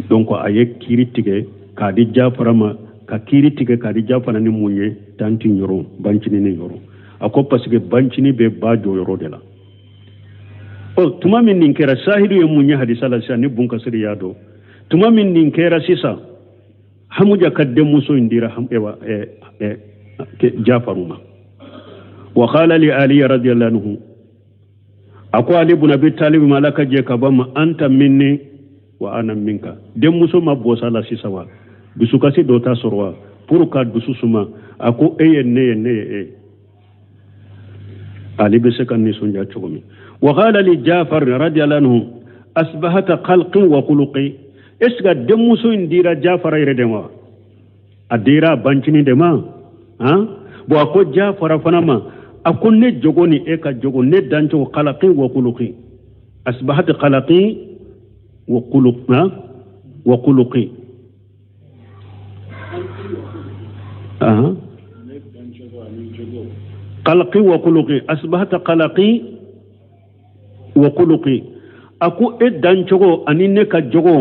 Donc a ye kiiri tigɛ k'a di Jafara ma, ka kiiri tigɛ k'a di Jafara ni mun ye? Tanti yɔrɔ, bancinin ni yɔrɔ. A ko parce que bancinin bɛ ba jɔyɔrɔ de la. Ɔ tuma min nin kɛra, sahidu ye mun ye hadisa la sisan ni Bunkasiri y'a dɔn, tuma min nin kɛra sisan, Hamuja ka denmuso in dira Jafaru ma. Wa qala li Ali radiyallahu anhu, a ko Ali ibn Abi Talib ma, ala ka jɛ ka bɔ ma, anta minni wa ana minka. Denmuso ma bɔ sa la sisan wa, dusukasi dɔ t'a sɔrɔ wa, pour ka dusu suma, a ko e ye ne ye, ne ye e. Ali bɛ se ka nisɔndiya cogo min. Wa qala li Jafar radiyallahu anhu asbahata khalqi wa khuluqi, est ce que denmuso in dira Jafara yɛrɛ de ma, a dira a bancinin de ma? Han, bon a ko Jafara fana ma, A ko ne jogo ni e ka jogo, ne dancogo khalaqi wa khuluqi, asbahat khalaqi wa khuluqa wa khuluqi. Aha, khalaqi wa khuluqi, asbahat khalaqi wa khuluqi. A ko e dancogo ani ne ka jogo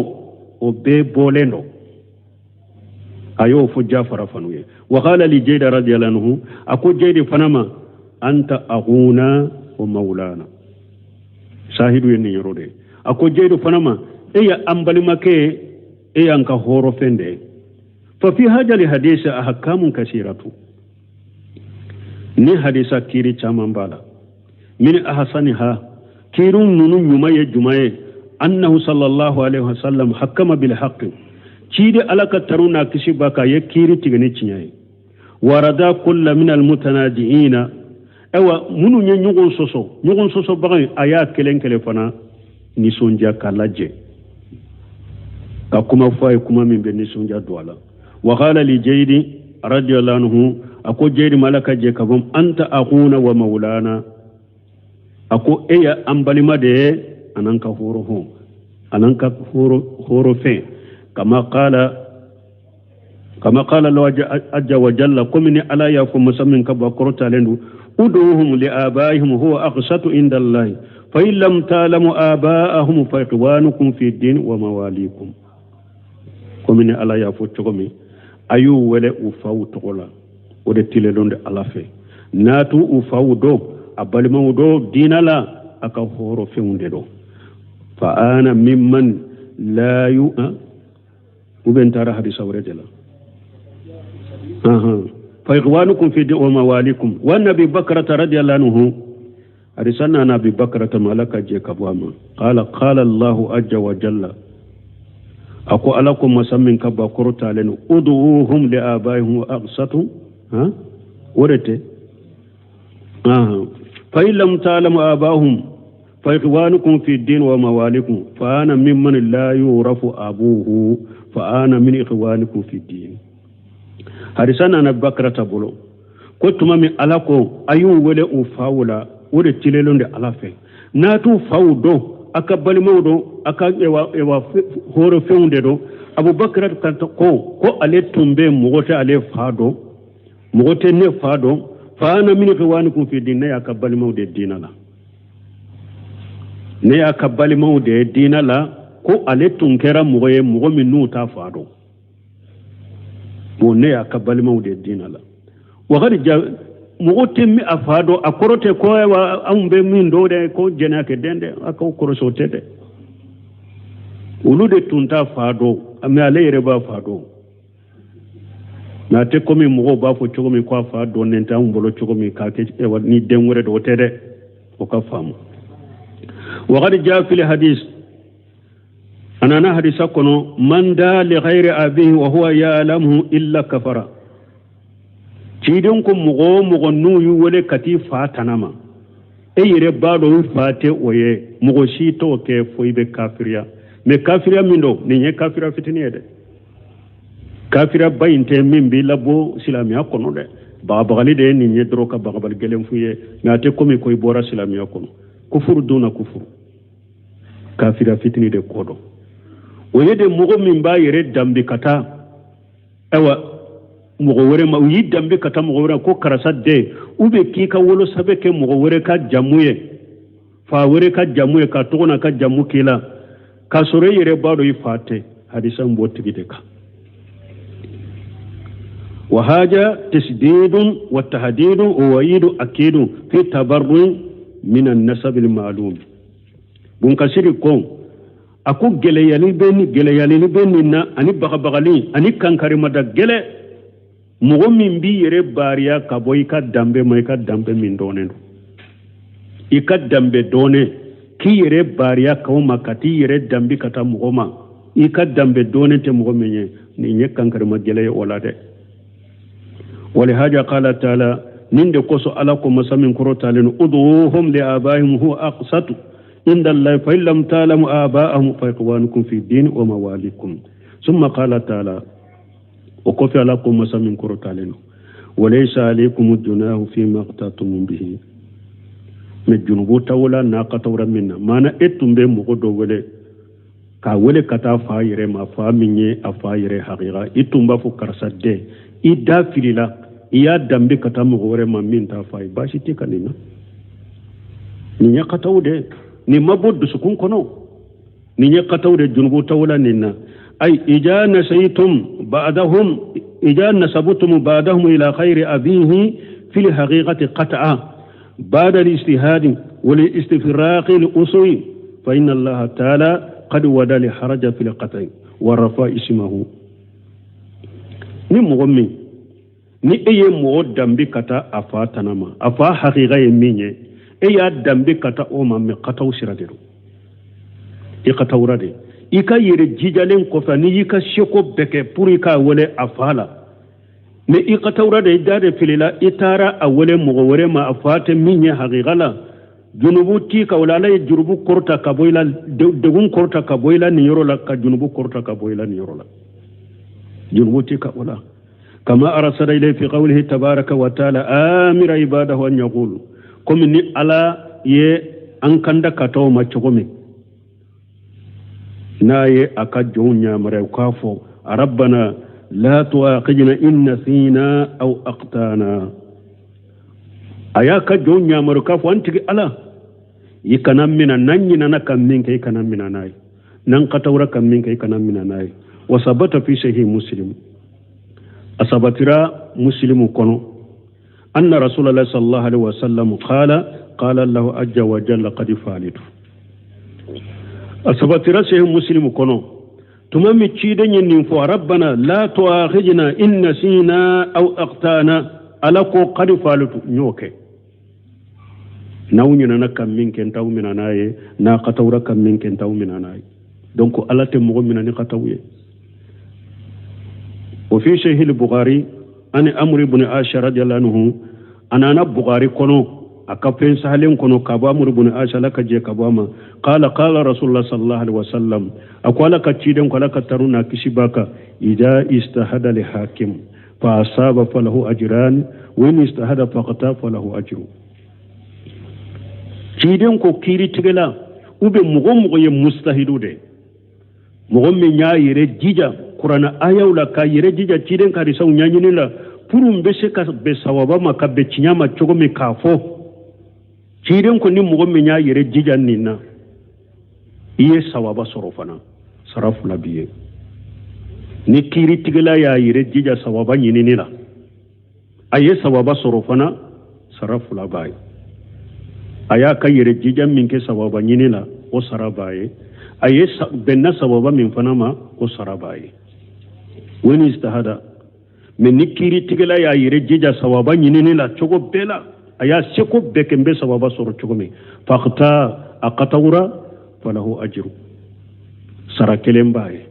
o bɛɛ bɔlen don. A y'o fɔ Jafara fana ye. Wa qala li Jayda radiyallahu anhu, a ko Jaydi fana ma, anta akhuna wa maulana. Sahidu ye nin yɔrɔ de ye. A ko Jaydu fana ma, e ye an balimakɛ ye, e y'an ka hɔrɔnfɛn de ye. Fa fi hajali hadisi ahkamun kasiratu, ni hadisa kiiri caman b'a la. Min ahsaniha, kiiriw ninnu ɲuman ye jumɛn ye? Annahu sallallahu alaihi wasallam hakama bil haqqi, ciden Ala ka tanu n'a kisi b'a kan, a ye kiiri tigɛ ni tiɲɛ ye. Warada kulla min almutanajiina, ayiwa minnu ye ɲɔgɔn sɔsɔ, ɲɔgɔn sɔsɔbaga in, a y'a kelen kelen fana nisɔndiya k'a lajɛ, ka kuma fɔ a ye kuma min bɛ nisɔndiya don a la. Wa qala li Jaydi radiyallahu anhu, a ko Jaydi ma, Ala ka jɛ ka bɔ, anta akhuna wa maulana. A ko e ye an balima de ye, an'an ka hɔrɔn, an'an ka hɔrɔnfɛn. Kama qala, kama qala Allahu azza wa jalla, komi ni Ala y'a fɔ masa min ka bɔ kɔrɔtalen don, ud'uhum li abaihim huwa aqsatu inda Allahi fa in lam ta'lamu abaahum fa ikhwanukum fi din wa mawalikum. Komi ni Ala y'a fɔ cogo min, a y'u wele u faw tɔgɔ la, o de tilennen don Ala fɛ. N'a t'u u faw dɔn, a balimaw dɔn diinɛ la, a ka hɔrɔnfɛnw de don. Fa ana mimman la yu u bɛ n taara hadisa wɛrɛ de la. Fa ikhwanukum fi din wa mawalikum. Wa nabi Bakrata radiyallahu anhu, hadisa nana Abi Bakrata ma, Ala ka jɛ ka bɔ a ma. Qala qala Allahu azza wa jalla, a ko Ala ko masa min ka ba kɔrɔtalen don, ud'uhum li abaihim wa aqsatu, o de tɛ. Fa in lam ta'lamu abahum fa ikhwanukum fi din wa mawalikum fa ana mimman la yurafu abuhu fa ana min ikhwanikum fi din. Hadisa nana Bakrata bolo ko tuma min Ala ko a y'u wele u faw la, o de tilennen de Ala fɛ. N'a t'u faw dɔn, a ka balimaw dɔn, a ka ewa hɔrɔnfɛnw de dɔn. Abubakar ko ale tun bɛ mɔgɔ tɛ ale fa dɔn, mɔgɔ tɛ ne fa dɔn. Fa ana min ikhwanikum fi din, ne y'a ka balimaw de diinɛ la, ne y'a ka balimaw de diinɛ la. Ko ale tun kɛra mɔgɔ ye, mɔgɔ min n'u t'a fa dɔn, bon ne y'a ka balimaw de diinɛ la. Wakati ja mɔgɔ tɛ a fa dɔn, a kɔrɔ tɛ ko ayiwa anw bɛ min dɔn dɛ, ko jɛnɛya kɛ den dɛ, a k'aw kɔrɔsi o tɛ dɛ. Olu de tun t'a fa dɔn, mais ale yɛrɛ b'a fa dɔn. Mais a tɛ komi mɔgɔw b'a fɔ cogo min ko a fa dɔnnen tɛ anw bolo cogo min k'a kɛ ni den wɛrɛ don, o tɛ dɛ, o ka faamu. Wakati ja fili hadis, a nana hadisa kɔnɔ, man da li ghayri abihi wa huwa ya'lamuhu illa kafara. Ciden ko mɔgɔ o mɔgɔ n'u y'u wele ka t'i fa tana ma, e yɛrɛ b'a dɔn i fa tɛ o ye, mɔgɔ si t'o kɛ fo i bɛ kafiriya. Mais kafiriya min don, nin ye kafiriya fitinin ye dɛ, kafiriya ba in tɛ min b'i labɔ silamɛya kɔnɔ dɛ. Bagabagali de ye nin ye dɔrɔn, ka bagabali gɛlɛn f'u ye, mais a tɛ komi ko i bɔra silamɛya kɔnɔ. Kufuru donna kufuru, kafiriya fitinin de kɔ dɔn. O ye de mɔgɔ min b'a yɛrɛ danbe ka taa ayiwa mɔgɔ wɛrɛ ma, u y'i danbe ka taa mɔgɔ wɛrɛ ko karisa den, u bɛ k'i ka wolosɛbɛn kɛ mɔgɔ wɛrɛ ka jamu ye, fa wɛrɛ ka jamu ye, ka tɔgɔ n'a ka jamu k'i la, k'a sɔrɔ e yɛrɛ b'a dɔn i fa tɛ. Hadisa in b'o tigi de kan. Wa haja tasdidun wa tahdidun wa wa'idu akidun fi tabarrun min an-nasab al-ma'lum. Bunkasiri ko a ko gɛlɛyali bɛ ni gɛlɛyali bɛ nin na, ani bagabagali ani kankarimada gɛlɛ, mɔgɔ min b'i yɛrɛ baariya ka bɔ i ka danbe ma, i ka danbe min dɔnnen don, i ka danbe dɔnnen, k'i yɛrɛ baariya k'o ma, ka t'i yɛrɛ danbe ka taa mɔgɔ ma, i ka danbe dɔnnen tɛ mɔgɔ min ye, nin ye kankarima gɛlɛ ye o la dɛ. Walihaja qala taala, nin de kosɔn Ala ko masa min kɔrɔtalen, ud'uhum li abaihim huwa aqsatu inda Allahi fa in lam ta'lamu aba'ahum fa ikhwanukum fi din wa mawalikum. Summa qala taala, o kɔfɛ Ala ko masa min kɔrɔtalen don, Walaysa alaykum junahu fima akhtatum bihi. Mais junubu t'aw la n'a katawra min na. Maana e tun bɛ mɔgɔ dɔ wele k'a wele ka taa fa yɛrɛ ma, fa min ye a fa yɛrɛ hakika. I tun b'a fɔ karisa den, i da filila, i y'a danbe ka taa mɔgɔ wɛrɛ ma min t'a fa ye. Baasi tɛ ka nin na. Nin ye kataw de, nin ma bɔ dusukun kɔnɔ. Nin ye kataw de, junubu t'aw la nin na. Ay ija nasaytum ba'dahum, ija nasabtum ba'dahum ila khayri abihi fil haqiqati qat'a بعد الاجتهاد والاستفراق الأصول فإن الله تعالى قد ودا لحرج في القطع ورفع اسمه. Ni mɔgɔ min ni e ye mɔgɔ danbe ka taa a fa tana ma, a fa hakika ye min ye, e y'a danbe ka taa o ma, mɛ kataw sira de don, i katawura de. I ka yɛrɛ jijalen kɔfɛ, n'i y'i ka seko bɛɛ kɛ pour i k'a wele a fa la, mɛ i katawura de, i da de filila, i taara a wele mɔgɔ wɛrɛ ma, a fa tɛ min ye hakika la. Junubu t'i kan o la. Ala ye jurubu kɔrɔta ka bɔ i la, degun kɔrɔta ka bɔ i la nin yɔrɔ la, ka junubu kɔrɔta ka bɔ i la nin yɔrɔ la. Junubu t'i kan o la. Kama arsala ilayhi fi qawlihi tabaraka wa taala amira ibadahu an yaqulu, komi ni Ala ye an kanda ka taa o ma cogo min, n'a ye a ka jɔnw yamaruya u k'a fɔ rabbana la tu'akhidna in nasina aw akhtana. A y'a ka jɔnw yamaru k'a fɔ an tigi Ala, i kana mina n'an ɲinana ka min kɛ, i kana mina n'a ye, n'an katawura ka min kɛ, i kana mina n'a ye. Wa sabata fi sahih Muslim, a sabatira Muslimu kɔnɔ, anna Rasulallah sallallahu alaihi wasallam qala qala Allahu azza wa jalla qad fa'altu. A sabatira sahih Muslimu kɔnɔ, tuma min ciden ye nin fɔ rabbana la tu'akhidna in nasina aw akhtana, Ala ko qad fa'altu, n y'o kɛ. N'aw ɲinana ka min kɛ, n t'aw mina n'a ye, n'a katawura ka min kɛ, n t'aw mina n'a ye. Donc Ala tɛ mɔgɔ mina ni kataw ye. Wa fi sahih Bukhari ani Amr ibn Aisha radiyallahu anhu, a nana Bukhari kɔnɔ, a ka fɛn sahalen kɔnɔ, ka bɔ Amr ibn Aisha, Ala ka jɛ ka bɔ a ma, qala qala Rasulullah sallallahu alaihi wasallam, a ko Ala ka ciden ko, Ala ka tanu n'a kisi b'a kan, ida istahada li hakim fa asaba falahu ajran wa in istahada faqata falahu ajru. Ciden ko kiiritigɛla u bɛ mɔgɔ mɔgɔ ye mustahidu de, mɔgɔ min y'a yɛrɛ jija kuranɛ ayaw la, k'a yɛrɛ jija ciden ka hadisaw ɲɛɲini la pour n bɛ se ka bɛn sawaba ma, ka bɛn tiɲɛ ma cogo min k'a fɔ. Ciden ko ni mɔgɔ min y'a yɛrɛ jija nin na, i ye sawaba sɔrɔ fana, sara fila b'i ye. Ni kiiritigɛla y'a yɛrɛ jija sawaba ɲinini la, a ye sawaba sɔrɔ fana, sara fila b'a ye. A y'a ka yɛrɛ jija min kɛ sawaba ɲini la, o sara b'a ye. A ye bɛnna sawaba min fana ma, o sara b'a ye. Wa ni istahada, mɛ ni kiiritigɛla y'a yɛrɛ jija sawaba ɲinini la cogo bɛɛ la, a y'a seko bɛɛ kɛ n bɛ sawaba sɔrɔ cogo min, faqta a katawura falahu ajru, sara kelen b'a ye.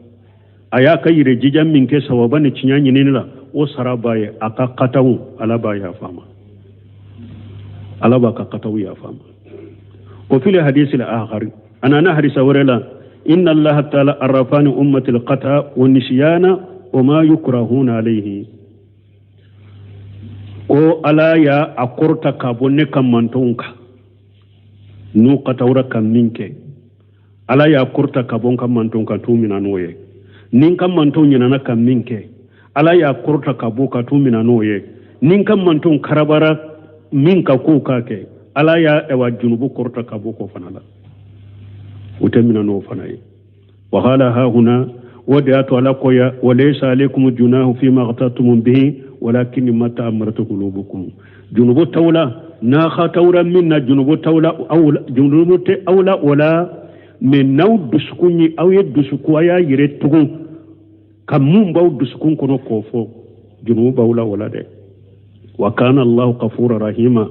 A y'a ka yɛrɛ jija min kɛ sawaba ni tiɲɛ ɲinini la, o sara b'a ye. A ka kataw Ala b'a yafa ma, Ala b'a ka kataw yafa ma. Wa fil hadisi al-akhar, ana na hadisa wɛrɛ la, inna Allah ta'ala arrafani ummati al-qata wa nisyana wa ma yukrahuna alayhi. Ko Ala y'a a kɔrɔta ka bɔ ne ka mantɔnw kan, n'u katawura ka min kɛ, Ala y'a kɔrɔta ka bɔ n ka mantɔnw kan, t'u mina n'o ye. Ni n ka mantɔnw ɲinana ka min kɛ, Ala y'a kɔrɔta ka bɔ ka t'u mina n'o ye. Ni n ka mantɔnw karabara min ka kow k'a kɛ, Ala y'a ɛwa junubu kɔrɔta ka bɔ k'o fana la, u tɛ mina n'o fana ye. Wa qala hahuna, o de y'a to Ala ko ya wa laysa alaykum junahu fima akhtatum bihi walakin ma ta'ammarat qulubukum. Junubu t'aw la, n'a khatawra min na, junubu t'aw la, aw junubu tɛ aw la o la, mɛ n'aw dusukun ye, aw ye dusukun, a y'a yɛrɛ tugun ka mun b'aw dusukun kɔnɔ k'o fɔ, junubu b'aw la o la dɛ. Wa kana Allahu ghafura rahima.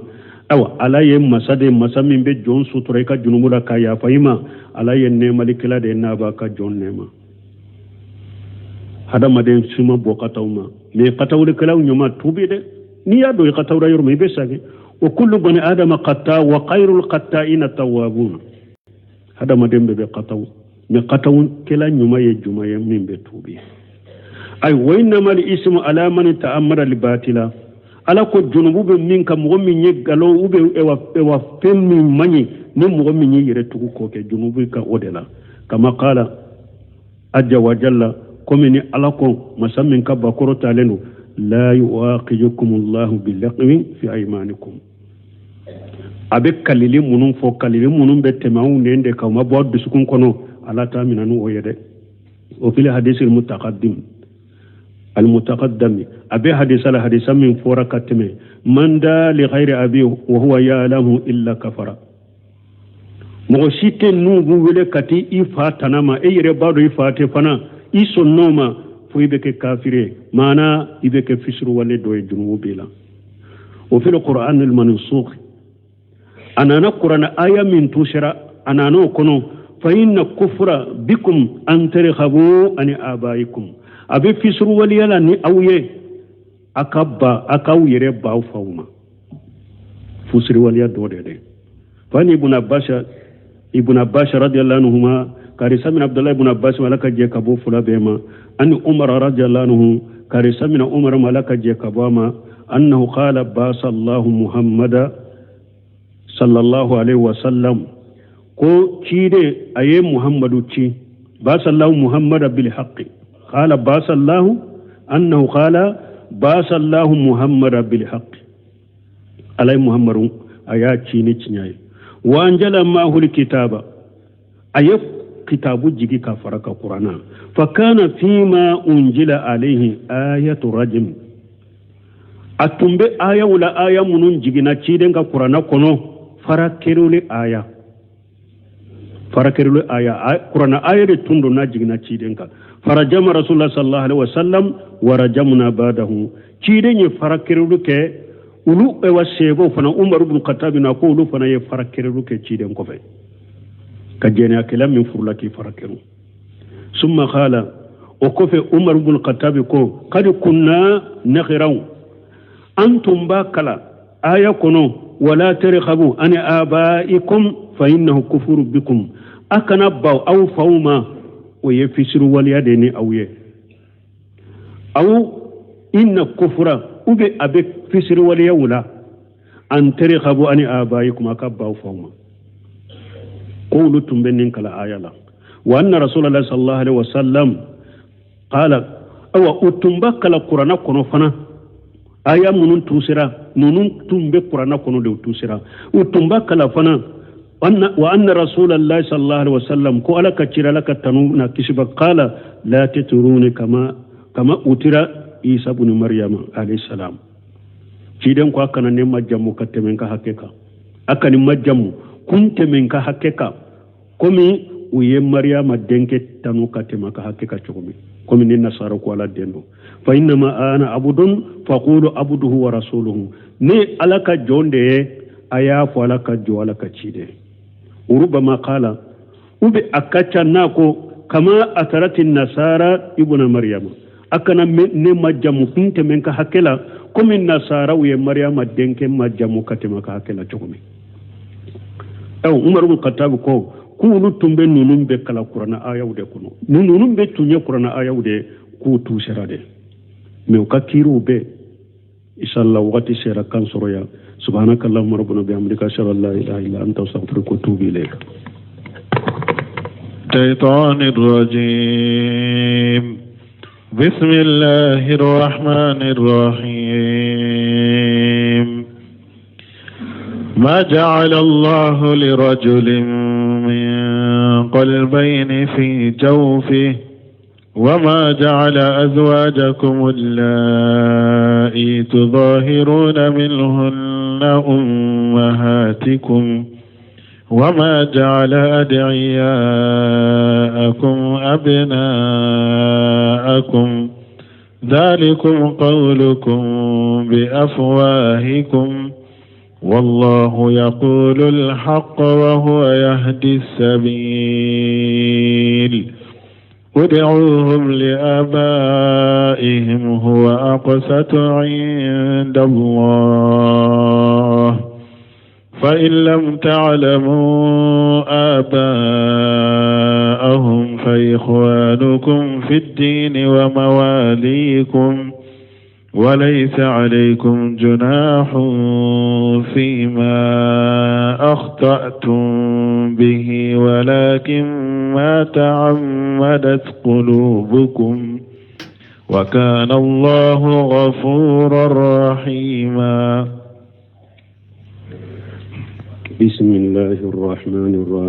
Ayiwa, Ala ye masa de, masa min bɛ jɔn sutura i ka junubu la k'a yafa i ma. Ala ye nɛɛmalikɛla de ye, n'a b'a ka jɔn nɛɛma. Hadamaden si ma bɔ kataw ma, mɛ katawulikɛlaw ɲuman tuubi dɛ. N'i y'a dɔn i katawura yɔrɔ min, i bɛ segin. Wa kullu bani adama qatta wa khayrul qatta'ina tawwabun. Hadamaden bɛɛ bɛ kataw, mɛ katawukɛla ɲuman ye juma ye min bɛ tuubi. Ayi, wa innamal ismu ala man ta'ammada li batila. Ala ko junubu bɛ min kan, mɔgɔ min ye nkalon ou bien ewa fɛn min man ɲi, ni mɔgɔ min y'i yɛrɛ tugu k'o kɛ, junubu kan o de la. Kama qala ajja wa jalla, komi ni Ala ko masa min ka bakɔrɔ talen don, la yuaqijukum Allahu bilagwi fi aymanikum. A bɛ kalili minnu fɔ, kalili minnu bɛ tɛmɛ anw nɛn de kan, u ma bɔ dusukun kɔnɔ, Ala t'a minɛ n'o ye dɛ. O fil hadisi mutaqaddim almutaqaddami, a bɛ hadisa la, hadisa min fɔra ka tɛmɛ, man da li ghayri abi wa huwa ya'lamu illa kafara. Mɔgɔ si tɛ n'u b'u wele ka t'i i fa tana ma, e yɛrɛ b'a dɔn i fa tɛ fana, i sɔnn'o ma, fo i bɛ kɛ kafiri ye, maana i bɛ kɛ fisuruwale dɔ ye, jurumu b'i la. O fil Qur'an al-mansukh, a nana Qur'an aya min tusera, a nana o kɔnɔ, fa inna kufra bikum an targhabu an abaikum. A bɛ fisuruwaleya la ni aw ye, a ka ba, a k'aw yɛrɛ baw faw ma, fusiriwaleya dɔ de dɛ. Fani ibn Abbas, ibn Abbas radiyallahu anhuma, karisa min Abdullah ibn Abbas, Ala ka jɛ ka bɔ fila bɛɛ ma, ani Umar radiyallahu anhu, karisa min Umar ma, Ala ka jɛ ka bɔ a ma, annahu qala basa Allahu Muhammada sallallahu alaihi wasallam, ko ciden a ye Muhammadu ci, basa Allahu Muhammada bil haqqi, qala basa Allahu annahu qala basa Allahu Muhammada bil haqqi. Ala ye Muhammadu a y'a ci ni tiɲɛ ye. Wa anjala ma'ahu kitaba, a ye kitabu jigi ka fara ka Kurana. Fa kana fima unjila alayhi ayatu rajm, a tun bɛ ayaw la, aya minnu jiginna ciden ka Kurana kɔnɔ, fara keruli aya, fara keruli aya, Kurana aya de tun don n'a jiginna ciden kan. Farajama Rasulullah sallallahu alaihi wasallam wa rajamna ba'dahu, ciden ye fara keruli kɛ, olu ewa sebo fana Umar ibn Khattab na ko olu fana ye fara keruli kɛ ciden kɔfɛ, ka jɛnɛyakɛla min furula k'i fara keru. Summa qala, o kɔfɛ Umar ibn Khattab ko kad kunna nakhiraw, an tun b'a kala aya kɔnɔ, wala targhabu an abaikum fa innahu kufuru bikum, a kana baw aw faw ma, o ye fisiruwaleya de ni aw ye. Aw inna kufura, u bɛ a bɛ fisiruwaleyaw la, an targhabu an abaikum, a ka baw faw ma, ko olu tun bɛ nin kala aya la. Wa anna Rasulullah sallallahu alaihi wasallam qala, awa u tun b'a kala Kurana kɔnɔ fana, aya minnu tusera, ninnu tun bɛ Kurana kɔnɔ de, u tusera, u tun b'a kala fana, wa anna Rasulullah sallallahu alaihi wasallam, ko Ala ka cira, Ala ka tanu na kisiba, qala la tatruni kama kama utira Isa ibn Maryam alayhi salam. Ciden ko a kana ne majamu ka tɛmɛ n ka hakɛ kan, a kana majamu kun tɛmɛ n ka hakɛ kan, komi u ye Mariyama denkɛ tanu ka tɛmɛ ka hakɛ kan cogo min, komi ni nasara ko Ala den don. Fa innama ana abudun faqulu abduhu wa rasuluhu, ne Ala ka jɔn de ye, a y'a fɔ Ala ka jɔn, Ala ka ciden. Urubama qala, u bɛ a ka ca n'a ko kama atarati nasara ibuna Mariyama, a kana ne majamu kun tɛmɛ n ka hakɛ la, komi nasaraw ye Mariyama denkɛ majamu ka tɛmɛ ka hakɛ la cogo min. Umar ibn Khattab ko k'olu tun bɛ ninnu bɛ kala Kurana ayaw de kɔnɔ, ninnu bɛ tun ye Kurana ayaw de, k'u tusera de, mɛ u ka kiiriw bɛɛ inshallah wagati sera kan sɔrɔ yan. Subhanaka Allahumma rabbana bihamdika, ashhadu an la ilaha illa anta, astaghfiruka wa atubu ilayk. الشيطان الرجيم. بسم الله الرحمن الرحيم. ما جعل الله لرجل من قلبين في جوفه وما جعل أزواجكم اللائي تظاهرون منهن أمهاتكم وما جعل أدعياءكم أبناءكم ذلكم قولكم بأفواهكم والله يقول الحق وهو يهدي السبيل. ادعوهم لآبائهم هو أقسط عند الله فإن لم تعلموا آباءهم فإخوانكم في الدين ومواليكم وليس عليكم جناح فيما أخطأتم به ولكن ما تعمدت قلوبكم وكان الله غفورا رحيما. بسم الله الرحمن الرحيم.